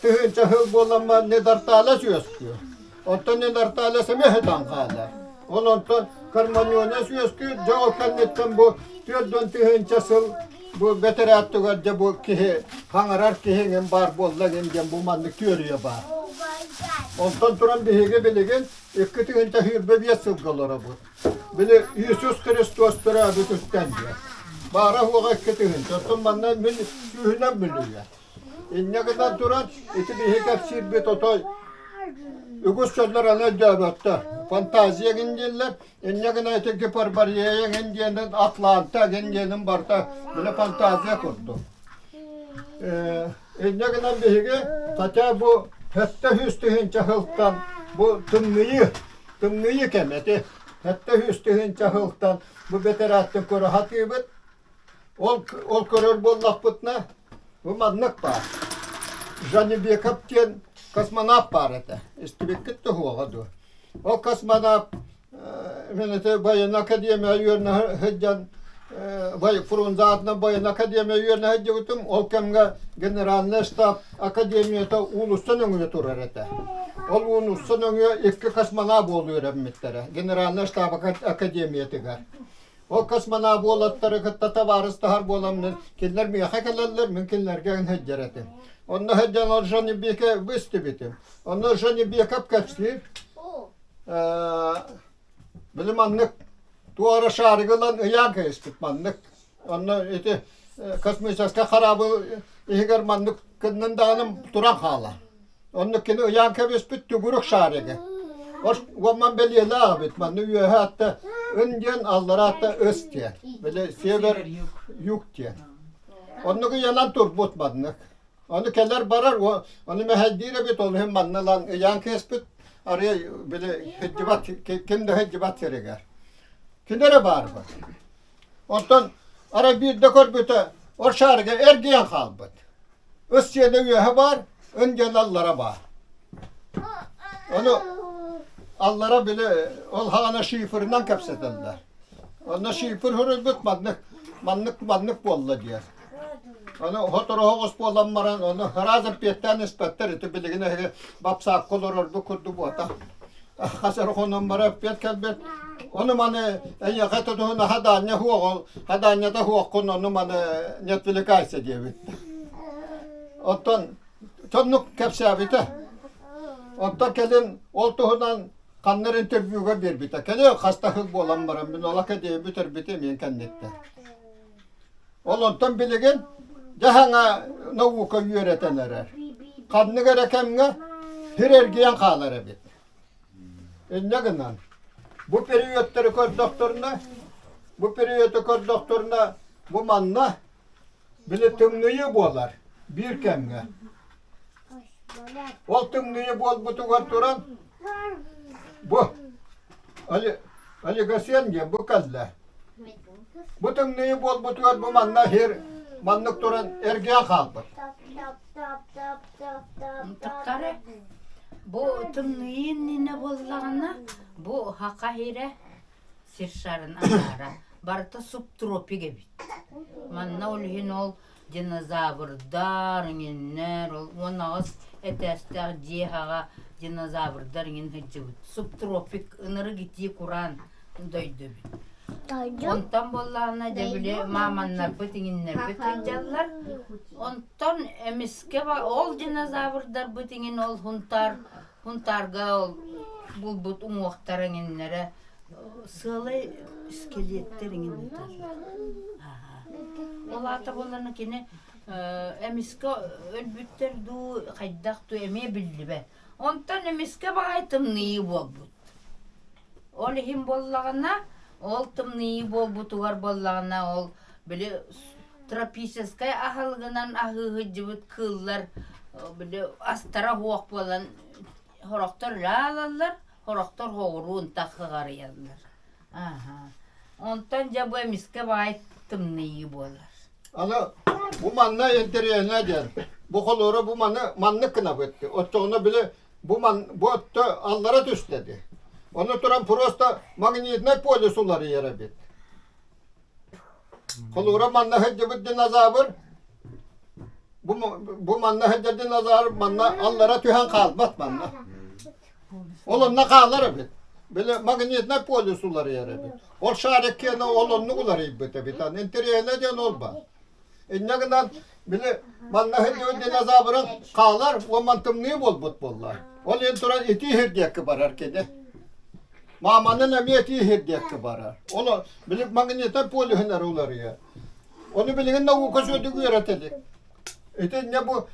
тыһыынча сыл буоламман Недарталес үөскүүр. Оттон Недарталес эмиэ сытан хаалар. Ол онтон Карманьонес үөскүүр, дьэ ол кэнниттэн бу 40 тыһыынча сыл бу бэтэрээттүгэр дьэ бу киһи хаҥарар киһи иҥин баар буолла иҥин диэн бу маннык түөрүйэ баар. Онтон туран биһиги билигин 2 тыһыынча 25 сылга олоробут. Били Иисус Христос төрөөбүтүттэн диэн. Баара суоҕа 2 тыһыынча. Оттон манна мин сүүһүнэн бүлүүгэ. Инньэ гынан туран ити биһи кэпсиирбит отой. Үгүс дьоннор аны өйдөөбөттөр. Фантазия гин дииллэр, инньэ гына ити гиперборея гин диэнин, Атланта гин диэнин барыта били фантазия курдук. Инньэ гынан биһиги хотя бу 700 тыһыынча сылтан бу тымныйыы, тымныйыы кэмэ ити 700 тыһыынча сылтан бу бэтэрээттэн көрө сатыыбыт. Ол, ол көрөр буоллахпытына, бу маннык баар. Жанибеков диэн космонавт баар этэ. Истибиккит да суоҕа дуо? Ол космонавт мин ити военная академия үөрэнэ сылдьан Фрунзе аатынан военная академия үөрэнэ сылдьыбытым. Ол кэмҥэ генеральный штаб академията уулусса нөҥүө турар этэ. Ол уулусса нөҥүө икки космонавт буола үөрэммиттэрэ генеральный штаб академиятыгар. Ол космонавт уолаттары кытта табаарыстаһар буоламмын, кинилэр миэхэ кэлэллэр, мин кинилэргэ сылдьар этим. Онно сылдьан ол Жанибеке быстыбытым. Онно Жанибеков кэпсиир. Били маннык туора шаригы ылан ыйаан кэбиспит маннык. Онно ити космическай хараабыл иһигэр маннык кыннын даҕаны туран хаалар. Онно кини ыйаан кэбиспит түгүрүк шаригы. Уонман бэлиэлээх эбит. Манна үөһэ атта ын диэн, аллара атта ыс диэн. Били север юг диэн. Оннук ыйанан турбут маннык. Ону кэлэр барар, ону мэһэйдиир эбит, ол иһин манна ылан ыйаан кээспит. Арыый били сылдьыбат, ким да сылдьыбат сиригэр. Кини эрэ баар бу. Онтон арай биирдэ көрбүтэ, ол шарига эргийэн хаалбыт. Ыс сиэнэ үөһэ баар, ын диэн аллара баар. Ону аллара били ол хаана шифрынан кэпсэтэллэр. Онно шифр суруйбут маннык, маннык, маннык буолла диэн. Ону сотору буолан баран, ону сразу пиэттээн испэттэр, ити билигин эһиги бапсаакка олорорбут курдук буота. Хас эрэ хонон баран эппиэт кэлбит. Ону маны эйиэхэ тутуһуна хадаанньа суох, хадаанньата суоххун, ону маны не отвлекайся диэбит. Оттон соннук кэпсээбитэ. Оттон кэлин ол туһунан ханна эрэ интервьюга биэрбитэ. Кэлиэ хаста сыл буолан баран мин ол академия бүтэрбитим мин кэнниттэн. Ол онтон билигин дьаһаҥа наука үөрэтэн эрэр. Ханнык эрэ кэмҥэ сир эргийэн хаалар эбит. Инньэ гынан, бу периодтары көрдөхтөрүнэ, бу периоду көрдөхтөрүнэ, бу манна били тымныйыы буолар биир кэмҥэ. Ол тымныйыы буолбутугар туран бу Олигоцен диэн бу кэллэ. Бу тымныйыы буолбутугар бу манна сир маннык туран эргийэн хаалбыт. Тахтары бу тымныйыы иннинэ буоллаҕына бу хака сирэ сир шарын аҥаара барыта субтропик эбит. Манна ол иһин ол динозаврдар иҥиннэр ол 18 этээстээх дьиэ хаҕа динозаврдар иҥин сылдьыбыт. Субтропик ынырык итии кураан дойду эбит. Онтон буоллаҕына дьэ били мааманнарбыт иҥиннэрбит сылдьаллар. Онтон эмискэ ол динозаврдарбыт иҥин ол Хунтаар Хунтаарга ол булбут уҥуохтара иҥиннэрэ сыалай скелеттэр иҥин ыыталлар. Ол аата буоллаҕына кини эмискэ өлбүттэр дуу, хайдах дуу эмиэ биллибэт. Онтон эмискэ баҕайы тымныйыы буолбут. Ол иһин буоллаҕына, ол тымныйыы буолбутугар буоллаҕына, ол били тропическай аһылыгынан аһыы сылдьыбыт кыыллар били астара суох буолан сорохтор ылаалаллар, сорохтор соҕуруун тахыҕарыйаллар. Ааһа. Онтон дьэ бу эмискэ баай тымныйыы буолар. Аны бу манна интэриэһинэ диэн, бу холуора бу маны маннык гынабыт. Оччоҕуна били бу ман бу өттө аллара түстэ дии. Ону туран просто магнитнай полюс уларыйар эбит. Холура манна сылдьыбыт динозавр бу, бу манна сылдьар динозавр манна аллара түһэн хаалбат манна. Ол онно хаалар эбит. Били магнитнай полюс уларыйар эбит. Ол шарик киэнэ ол оннук уларыйбыт эбит. Аны интэриэһинэ диэн ол баар. Инньэ гынан били манна сылдьыбыт динозаврын хаалар уонна тымныы буолбут буолла. Ол иһин туран итии сир диэки барар кини. Мааманын эмиэ итии сир диэки барар. Ол били магнитнай полюһун эрэ уларыйар. Ону билигин наука сүөдүк үөрэтэ илик. Ити инньэ бу.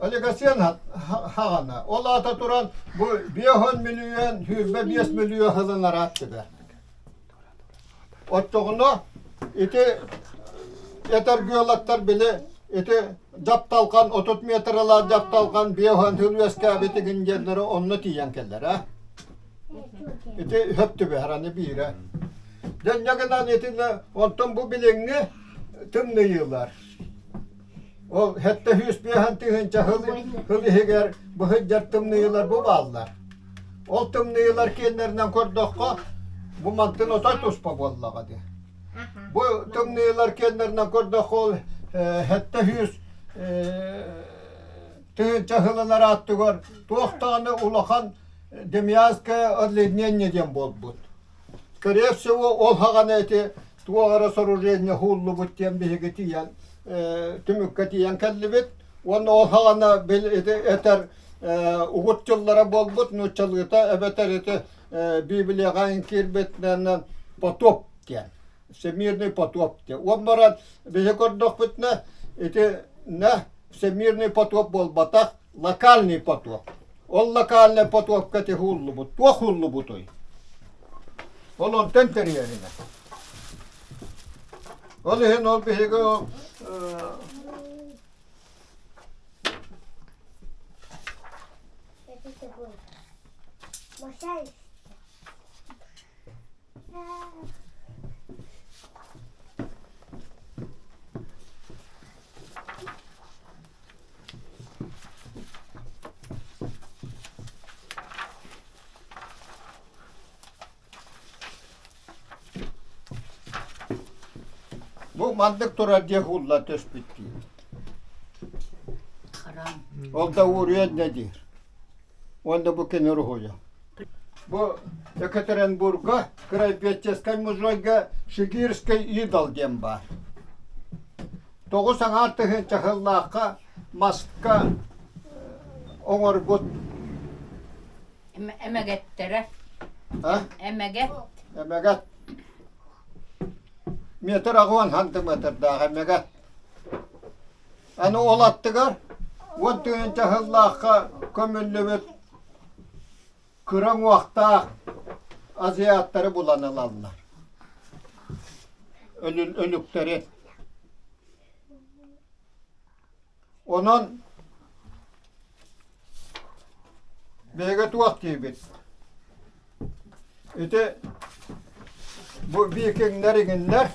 Олигоцен хаҕана. Ол аата туран бу 50 мөлүйүөн, 25 мөлүйүөн сылын араат түбэ. Оччоҕуна ити этэргиолактар били ити дьапталҕан 30 метралаах дьапталҕан 50 сыл үөскээбитигин диэннэри онно тиийэн кэллэр аа. Ити хөп түбэһэр аны биирэ. Дьэ гынан итиннэ онтон бу билиҥҥи тымныйыылар. Ол 705 тыһыынча сыл сыл иһигэр быһыйдар тымныйыылар бу бааллар. Ол тымныйыылар киэннэринэн көрдөххө, бу мантын отой туспа буоллаҕа дии. Бу тымныйыылар киэннэринэн көрдөххө, ол 700 тыһыынча сылын арааттыгар туох даҕаны улахан Демьянское оледнение диэн буолбут. Скорее всего, ол хаҕана ити туох эрэ сооружение уһууллубут диэн биһиги тиийэн түмүккэ тиийэн кэллибит. Уонна ол хаҕана бил ити этэр угут дьыллара буолбут нууччалыыта эбэтэр ити Библияҕа киирбитинэн потоп диэн. Всемирный потоп диэн. Уон баран биһи көрдөхпүтүнэ ити на всемирный потоп буолбатах, локальный потоп. Ол локальный потопка ити уһуллубут. Туох уһуллубутуй? Ол онтон тэрийэринэ. Ол иһин ол биһиги ол Бу маннык турар дьиэ уулла түспүт дии. Ол да ууруйан да диир. Уонна бу кини уруһуйа. Бу Екатеринбурга Краеведческай музейга Шигирский идол диэн баар. 9,5 сыллаахха маска оҥорбут Эмэгэттэрэ. Эмэгэт. Эмэгэт. Метр аҕыан сантиметрдаах эмэгэт. Аны ол аттыгар 10 000 сыллаахха көмүллүбүт кыра уҥуохтаах азиаттары булан ылаллар. Өлүктэри. Онон биһиги туох диибит? Ити бу викингнэр иҥиннэр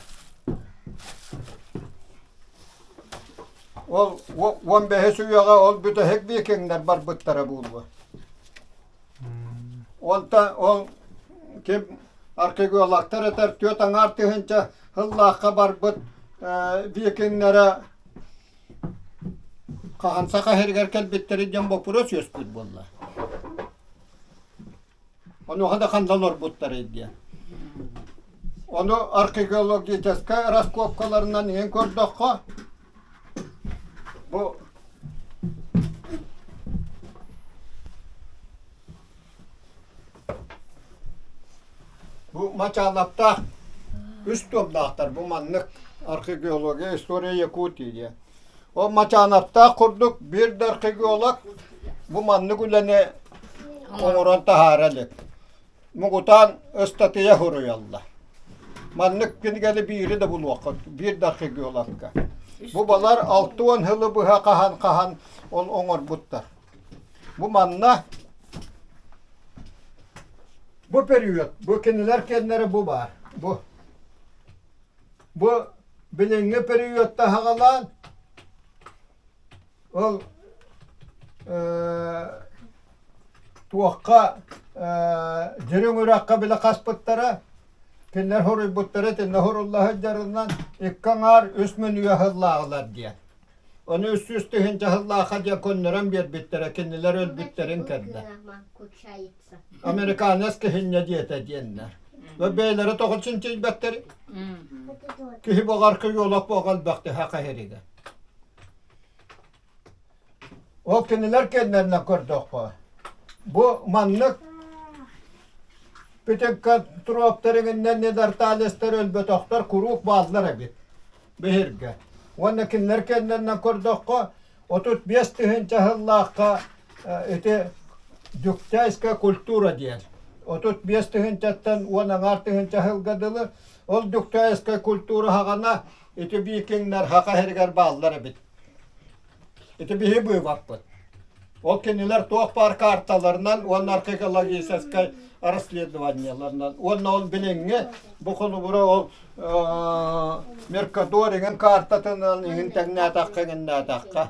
ол 15 үйэҕэ ол бүтэһик викингнэр барбыттара буолуо. Онтон ол ким археологтар этэр 4,5 тыһыынча сыллаахха барбыт викингнэрэ хаһан саха сиригэр кэлбиттэрин диэн боппуруос үөскүүр буолла. Онуоха да ханна олорбуттарый диэн. Ону археологическай раскопкаларынан иһин көрдөххө, бу Бу мачаалаптаах үс туомнаахтар бу маннык археология история Якутии диэн. Ол мачаанаптаах курдук биир да археолог бу маннык үлэни оҥорон таһаара илик. Муҥутаан ыстатыйа суруйаллар. Маннык кинигэни биири да булуоххут, биир да археологка. Бу балар 60 сылы быһа хаһан-хаһан ол оҥорбуттар. Бу манна бу период, бу кинилэр кэннэрэ бу баар. Бу бу билиҥҥи периодта саҕалаан ол туохха дьириҥ үрэххэ били хаспыттара кинилэр хоруйбуттара итиннэ хорулла сылдьарынан икки аҥаар үс мөлүйүөн сыллааҕылар диэн Ону 300 000 сыллаахха диэн көннөрөн биэрбиттэрэ, кинилэр өлбүттэрин кэннэ. Американец киһинньэ диэтэ диэннэр. Бэйэлэрэ тоҕо чинчийбэттэр? Киһи баҕар кыйолох буоҕа элбэхтэ хаһырыга. Ол кинилэр кэннэринэн көрдөххө, бу маннык Питекантроптарыгынан недорталестар өлбөтөхтөр куруук бааллар эбит. Биһиргэ. Уонна кинилэр кэннэринэн көрдөххө, 35 тыһыынча сыллаахха ити Дюктяйская культура диэн. 35 тыһыынчаттан уон аҥаар тыһыынча сылга дылы ол Дюктяйская культура хаҕана ити викингнэр хаха сиригэр бааллар эбит. Ити биһи быыбаппыт. Ол кинилэр туох баар карталарынан уонна археологическай расследованиеларынан уонна ол билиҥҥи бу холобура ол Меркадор иҥин картатынан иҥин тэҥнээтэххэ иҥиннээтэххэ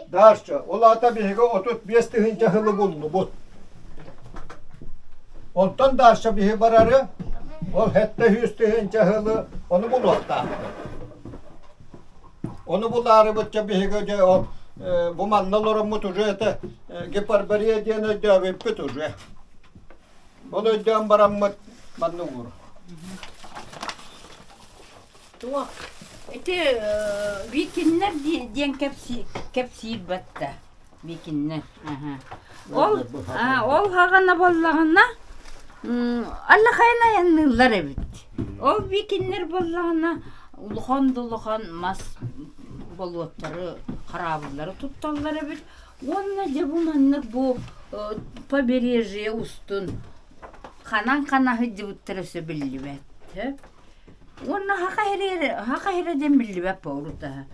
Дальше. Ол аата биһиги 35 тыһыынча сылы буллубут. Онтон дальше биһи барары ол 700 тыһыынча сылы ону булуохтаахпыт. Ону булаарыбытча биһиги дьэ ол бу манна олороммут уже это гиперборея диэн өйдөөбүппүт уже. Ол өйдөөн бараммыт манна уур. Туох ити викиннэр диэн кэпсиир батта викиннэр ол ол хаҕана буоллаҕына аллахайын айанныыллар эбит ол викиннэр буоллаҕына улахан да улахан мас болуоттары хараабыллары тутталлар эбит уонна дьэ бу маннык бу побережье устун ханан хана сылдьыбыттара өссө биллибэт Уонна саха сиригэр саха сирэ диэн биллибэт буолбута.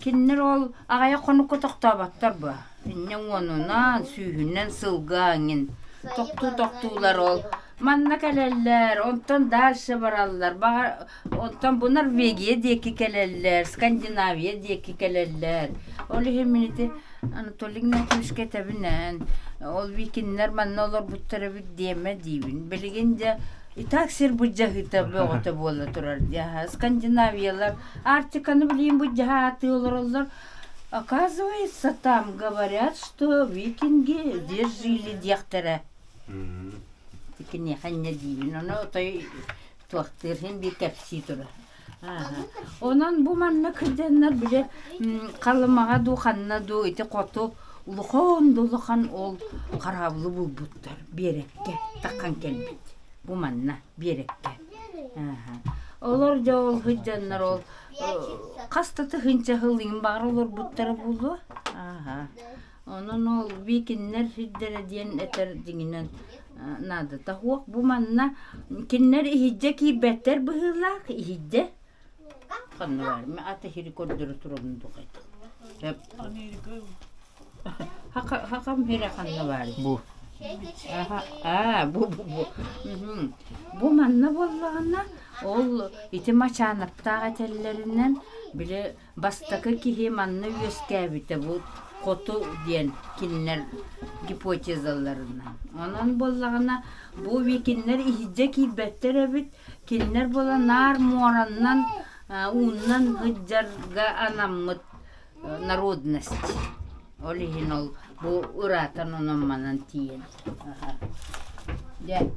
Кинилэр ол аҕыйах хонукка тохтооботтор буо. Инньэ уонунан, сүүһүнэн сылга эҥин тохтуу-тохтуулар ол. Манна кэлэллэр, онтон дальше бараллар. Баҕар онтон бу Норвегия диэки кэлэллэр, Скандинавия диэки кэлэллэр. Ол иһин мин ити Анатолий Игнатьевичка этэбин ол викиннэр манна олорбуттар эбит диэмэ диибин. Билигин дьэ И так сир былдьаһыыта бөҕөтө буола турар дии. Скандинавиялар Арктиканы билигин былдьаһа аатыы олороллор. Оказывается, там говорят, что викинги здесь жили диэхтэрэ. Киниэхэ инньэ диибин. Ону отой туохтыыр иһин биир кэпсии турар. Онон бу манна кырдьаннар били Халымаҕа дуу ханна дуу ити хоту улахан да улахан ол хараабылы булбуттар биэрэккэ таххан кэлбит бу манна биэрэккэ Олор дьэ ол сылдьаннар ол хас да тыһыынча сыл иҥин баҕар олорбуттара буолуо. Онон ол викиннэр сирдэрэ диэн этэр дьиҥинэн наадата суох. Бу манна кинилэр иһирдьэ киирбэттэр быһыылаах, иһирдьэ. Ханна баар, ата сири көрдөрө турабын духайда. Хахам сирэ ханна баар? Бу. Аа, бу бу бу. Бу манна буоллаҕына, ол ити Мачаанаптаах этэллэринэн, били Бастакы киһи манна үөскээбитэ бу хоту диэн кинилэр гипотезаларынан. Онон буоллаҕына бу викиннэр иһирдьэ киирбэттэр эбит, кинилэр буола наар муораннан ууннан сылдьарга анаммыт народность. Ол иһин ол бу ыраатан онон-манан тиийэн. Дьэ,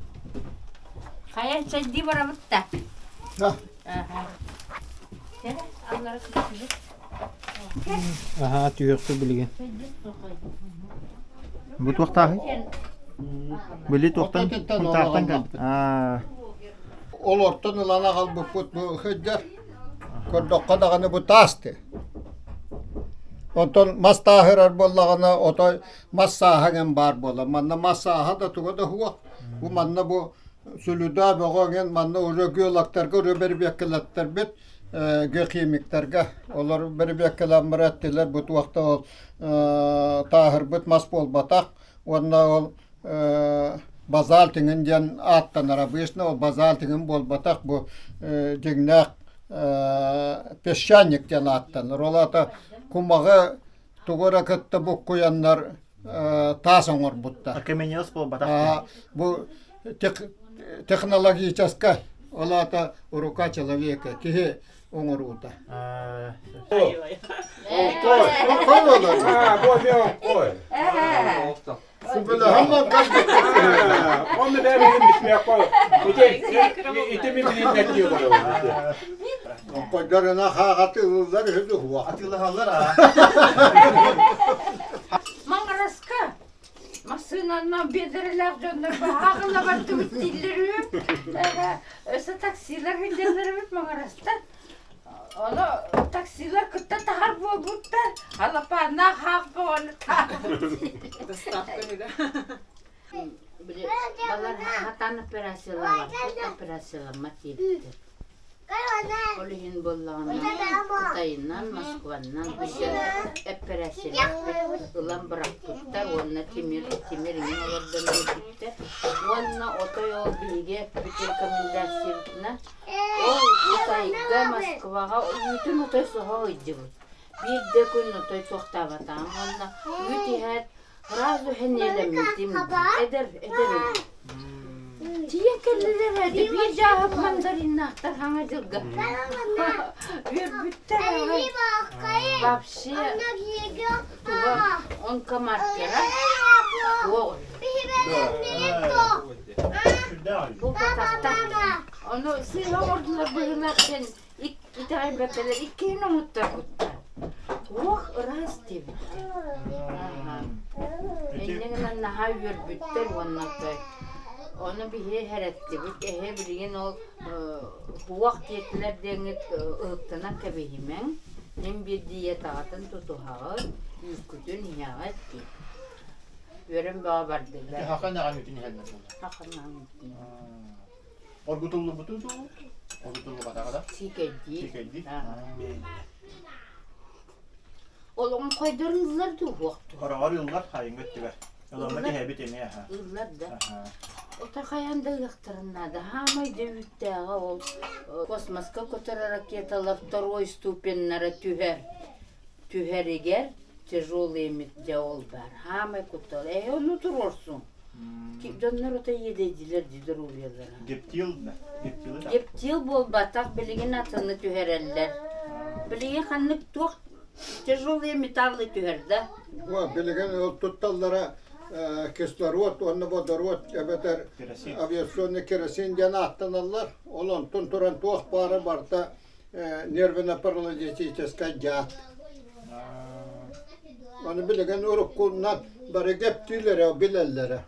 хайа чэйдии барабыт да? Аһаа, түһүөхпүт билигин. Бу туохтааһый? Били туохтан кунтаахтан кэлбит. Аа. Олортон ылан аҕалбыппыт бу сылдьар. Көрдөххө даҕаны бу таасты. Онтон мас тааһырар буоллаҕына отой мас сааһа эҥин баар буолар. Манна мас сааһа да туга да суох. Бу манна бу Сүлүдаа бөҕө эҥин манна уже геологтарга уже бэрэбиэркэлэттэрбит геохимиктарга олор бэрэбиэркэлээн баран эттилэр бу туох да ол тааһырбыт мас буолбатах уонна ол базальт иҥин диэн ааттанар обычно ол базальт иҥин буолбатах бу дьиҥнээх песчаник диэн ааттанар ол аата кумаҕы тугу эрэ кытта буккуйаннар таас оҥорбуттар. Окаменелость буолбатах. Бу технологическай, ол аата рука человека, киһи оҥоруута. Ой, ой, Оҥкойдорuna хаҕатыыллар үһү дуо? Атыылаһаллар аа. Маҥараска массыынанан биэдэрэлээх дьоннор баһааҕына бардыбыт дииллэр үһү. Өссө таксилар сылдьаллар эбит Маҥарастан. Ону таксилар кытта таһар буолбуттар. Алапааннаах хаах бөҕөнү таһар. Били балар хатан операциялаабаппыт, операцияламмат диэбиттэр. Ол иһин буоллаҕына Кытайынан, Москваннан билсэн эппэрээссийэлэппит, ылан бырахпыттар уонна тимир тимир иҥин олордон биэрбиттэр. Уонна отой ол биһиги эппит рекомендациябытынан ол Кытайга, Москваҕа үүтүн отой соһо ыйдьыбыт. Биир да күн отой суохтаабатаҕым уонна үүт иһээт Сразу сэниэлэммитим эдэр эдэр Тиийэн кэллилэр эти биир дьааһык мандариннаахтар хаҥа дьылга үөрбүттэр аҕай вообще туга онкомаркера туох булбатахтар ону сыыһа оҥордулар быһыылаах диэн итэҕэйбэккэлэр иккиһин оҥоттор-куттар. Туох ыраас диэбиттэр. Инньэ гынан наһаа үөрбүттэр уонна ону биһи эрэттибит. Эһэ билигин ол туох диэтилэр диэҥҥит ыһыктынан кэбиһимэҥ. Мин биир диетаҕытын тутуһаҕыт, үүккүтүн иһэҕит дии. Үөрэн бөҕө бардылар. Хахан аҕан үүтүн иһэллэр буолла. Хахан аҕан үүтүн. Оргутуллубуту дуу? Оргутуллубатаҕа да? Сиикэйдии. Сиикэйдии. Ол оҥхойдорун ыллар дуу уохту? Хороҕор ыллар хайыҥҥа өттүгэр. Ыламмыт иһэбит эмиэ аха. Ыллар да. Ото хайаан да ыахтарын наада. Хаамай да үүттээҕэ ол космоска көтөр ракеталар второй ступеннара түһэр. Түһэригэр тяжелый эмит дьэ ол баар. Хаамай куттал. Эһэ ону туруорсуҥ. Дьоннор ото иэдэйдилэр дии доруобуйалара. Гептил да? Гептилы да? Гептил буолбатах, билигин атыны түһэрэллэр. Билигин ханнык туох тяжелые металлы түһэр да? О, билигин ол тутталлара кислород уонна водород эбэтэр авиационный керосин диэн ааттаналлар. Ол онтон туран туох баара барыта нервно-паралитическай дьаат. Аны билигин уруккунан бары гептиилэрэ билэллэрэ.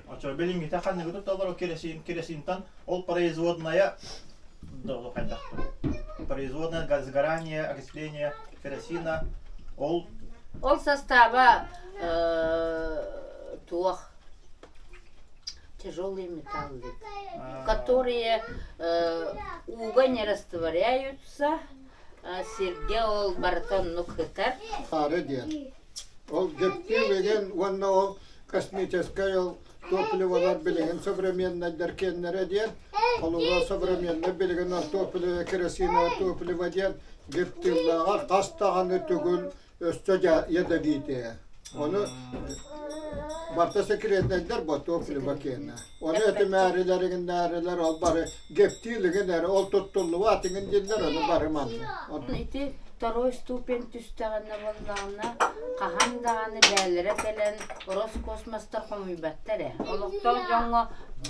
Очо билиҥҥитэ ханныгы тутталлар керосин керосинтан ол производная производное сгорание окисление керосина ол ол состава туох тяжелые металлы, которые ууга не растворяются, сиргэ ол барыта оннук сытар. Саары диэн. Ол гептил уонна ол космическай ол топливолар билигин современнайдар киэннэрэ диэн, холобура современный билигин ол топливо керосиновое топливо диэн гептиллааҕар хас даҕаны төгүл өссө ядовитые. Ону барыта секретнэйдэр бо топливо киэнэ. Ону этимээрилэригиннээрилэр ол бары гептилигин эрэ ол туттуллубат иҥин дииллэр ону бары манна. Ити второй ступень түстэҕинэ буоллаҕына хаһан даҕаны бээлэрэ кэлэн Роскосмостар хомуйбаттар ээ. Олохтоох дьоҥҥо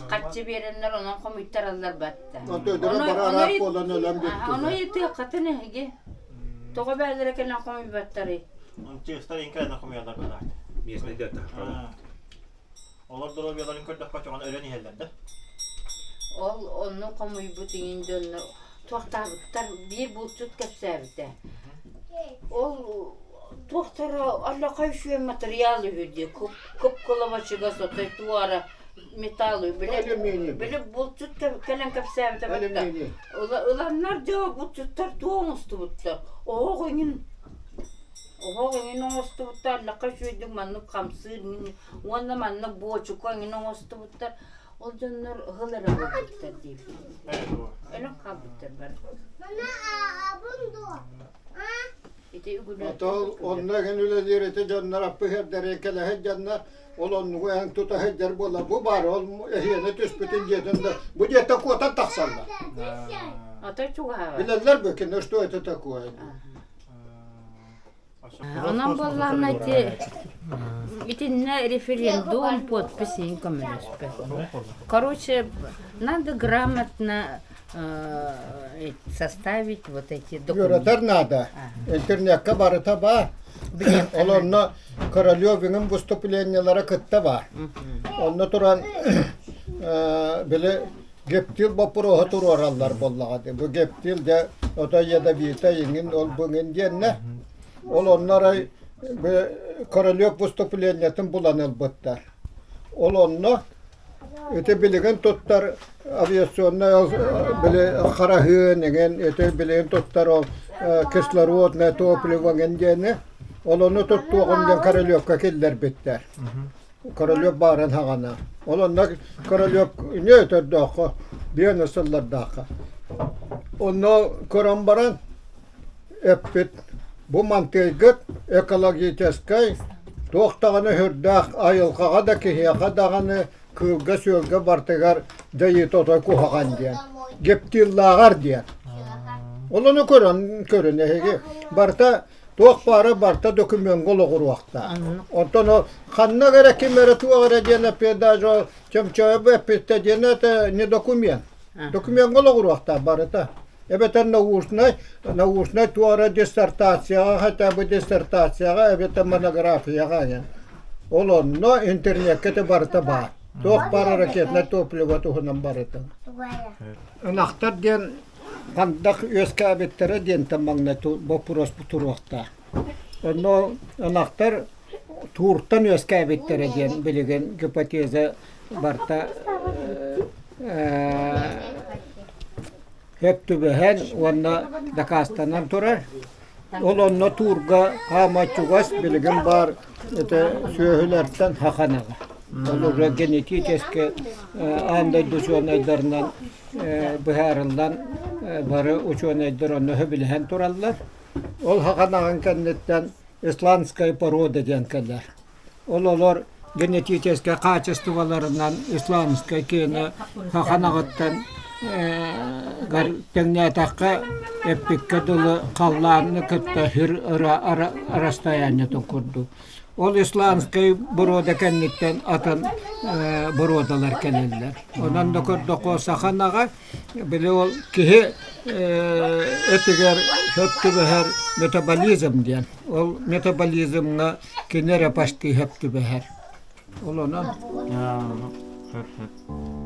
харчы биэрэннэр онон хомуйтараллар батта. Онто бары араак буолан өлөн бүттүлэр. Ону ыйытыаххытын эһиги. Тоҕо бээлэрэ кэлэн хомуйбаттарый? Чыыстар иҥкэ хомуйаллар быһаат. Местный дата. Олор доруобуйаларын көрдөххө чоҕон өлөн иһэллэр да. Ол онну хомуйбут иҥин дьоннор туохтаабыттар биир булчут кэпсээбитэ. Ол туохтара аллаха үчүгэй материал үһү дии кып-кылабачыгас отой туора металл били били булчут кэлэн кэпсээбитэ батта ыланнар дьэ булчуттар туох оҥостубуттар оһох иҥин оһох иҥин оҥостубуттар аллаха үчүгэйдик маннык хамсыыр уонна маннык буочука иҥин оҥостубуттар ол дьоннор ыһыл эрэ буолбуттар диибит өлөн хаалбыттар бары ити Отол онно эгин үлэлиир ити дьоннор аппыһыардар кэлэһит дьоннор ол оннугу эн тута сылдьар буолла бу баар ол эһиэнэ түспүтүн дьиэтин да бу дьиэттэн куотан тахсаллар Ото чугаһаабат. билэллэр бу кино что это такое Онон буоллаҕына ити итиннэ референдум подпись иһин көмөлөспөт. Короче, надо грамотно составить вот эти документы. Үөрэтэр наада. Интернекка барыта баар. Ол онно Королевиҥын выступлениелара кытта баар. Онно туран били. Гептил боппуруоһу туруораллар буоллаҕа дии. Бу гептил дьэ отой ядовитай иҥин ол бу иҥин диэннэ. Ол онно арай бу Королев выступлениетын булан ылбыттар. Ол онно ити билигин туттар авиационнай ол били хараһыын иҥин ити билигин туттар ол кислородное топливо иҥин диэни ол ону туттуоҕум диэн Королевка киллэрбиттэр. Королев баарын хаҕана. Ол онно Королев не өтөрдөөххө, биэн сыллардаахха. Онно көрөн баран эппит бу мантыйгыт экологическай туох даҕаны сүрдээх айылҕаҕа да киһиэхэ даҕаны кыылга-сүөлгэ бартыгар дьайыыта отой куһаҕан диэн гептиллааҕар диэн. Ол ону көрөн көрүн эһиги барыта туох баара барыта докумуоҥҥа олоҕуруохтаах. Онтон ол ханна эрэ ким эрэ туох эрэ диэн эппиэ даже ол Чөмчөөбү эппиттэ диэн это не документ. Докумуоҥҥа олоҕуруохтаах барыта. Эбэтэр научнай, научнай туора диссертацияҕа хотя бы диссертацияҕа эбэтэр монографияҕа диэн. Ол онно интернеккэ ити барыта баар. Туох баар ракетнай топливо туһунан барыта. Ынахтар диэн хандах үөскээбиттэрэ диэнтэн маҥнай боппуруос туруохтаах. Онно ынахтар тууртан үөскээбиттэрэ диэн билигин гипотеза барыта сөп түбэһэн уонна дакаастанан турар. Ол онно туурга хаама чугас билигин баар это сүөһүлэртэн хаханаҕа. Ол уже генетически аан дойду учуонайдарынан быһаарыллан бары учуонайдар онно сөбүлэһэн тураллар. Ол хаханаҕын кэнниттэн исландская порода диэн кэлэр. Ол олор генетическэй хаачыстыбаларынан исламскай киэнэ хаханаҕыттан тэҥнээтэххэ эппиккэ дылы халлааны кытта сир расстояниетын курдук. Ол исламскай боруода кэнниттэн атын боруодалар кэлэллэр. Онон да көрдөххө саха ынаҕа били ол киһи этигэр сөп түбэһэр метаболизм диэн. Ол метаболизмҥа кини эрэ почти сөп түбэһэр. Ол онон Сөп сөп.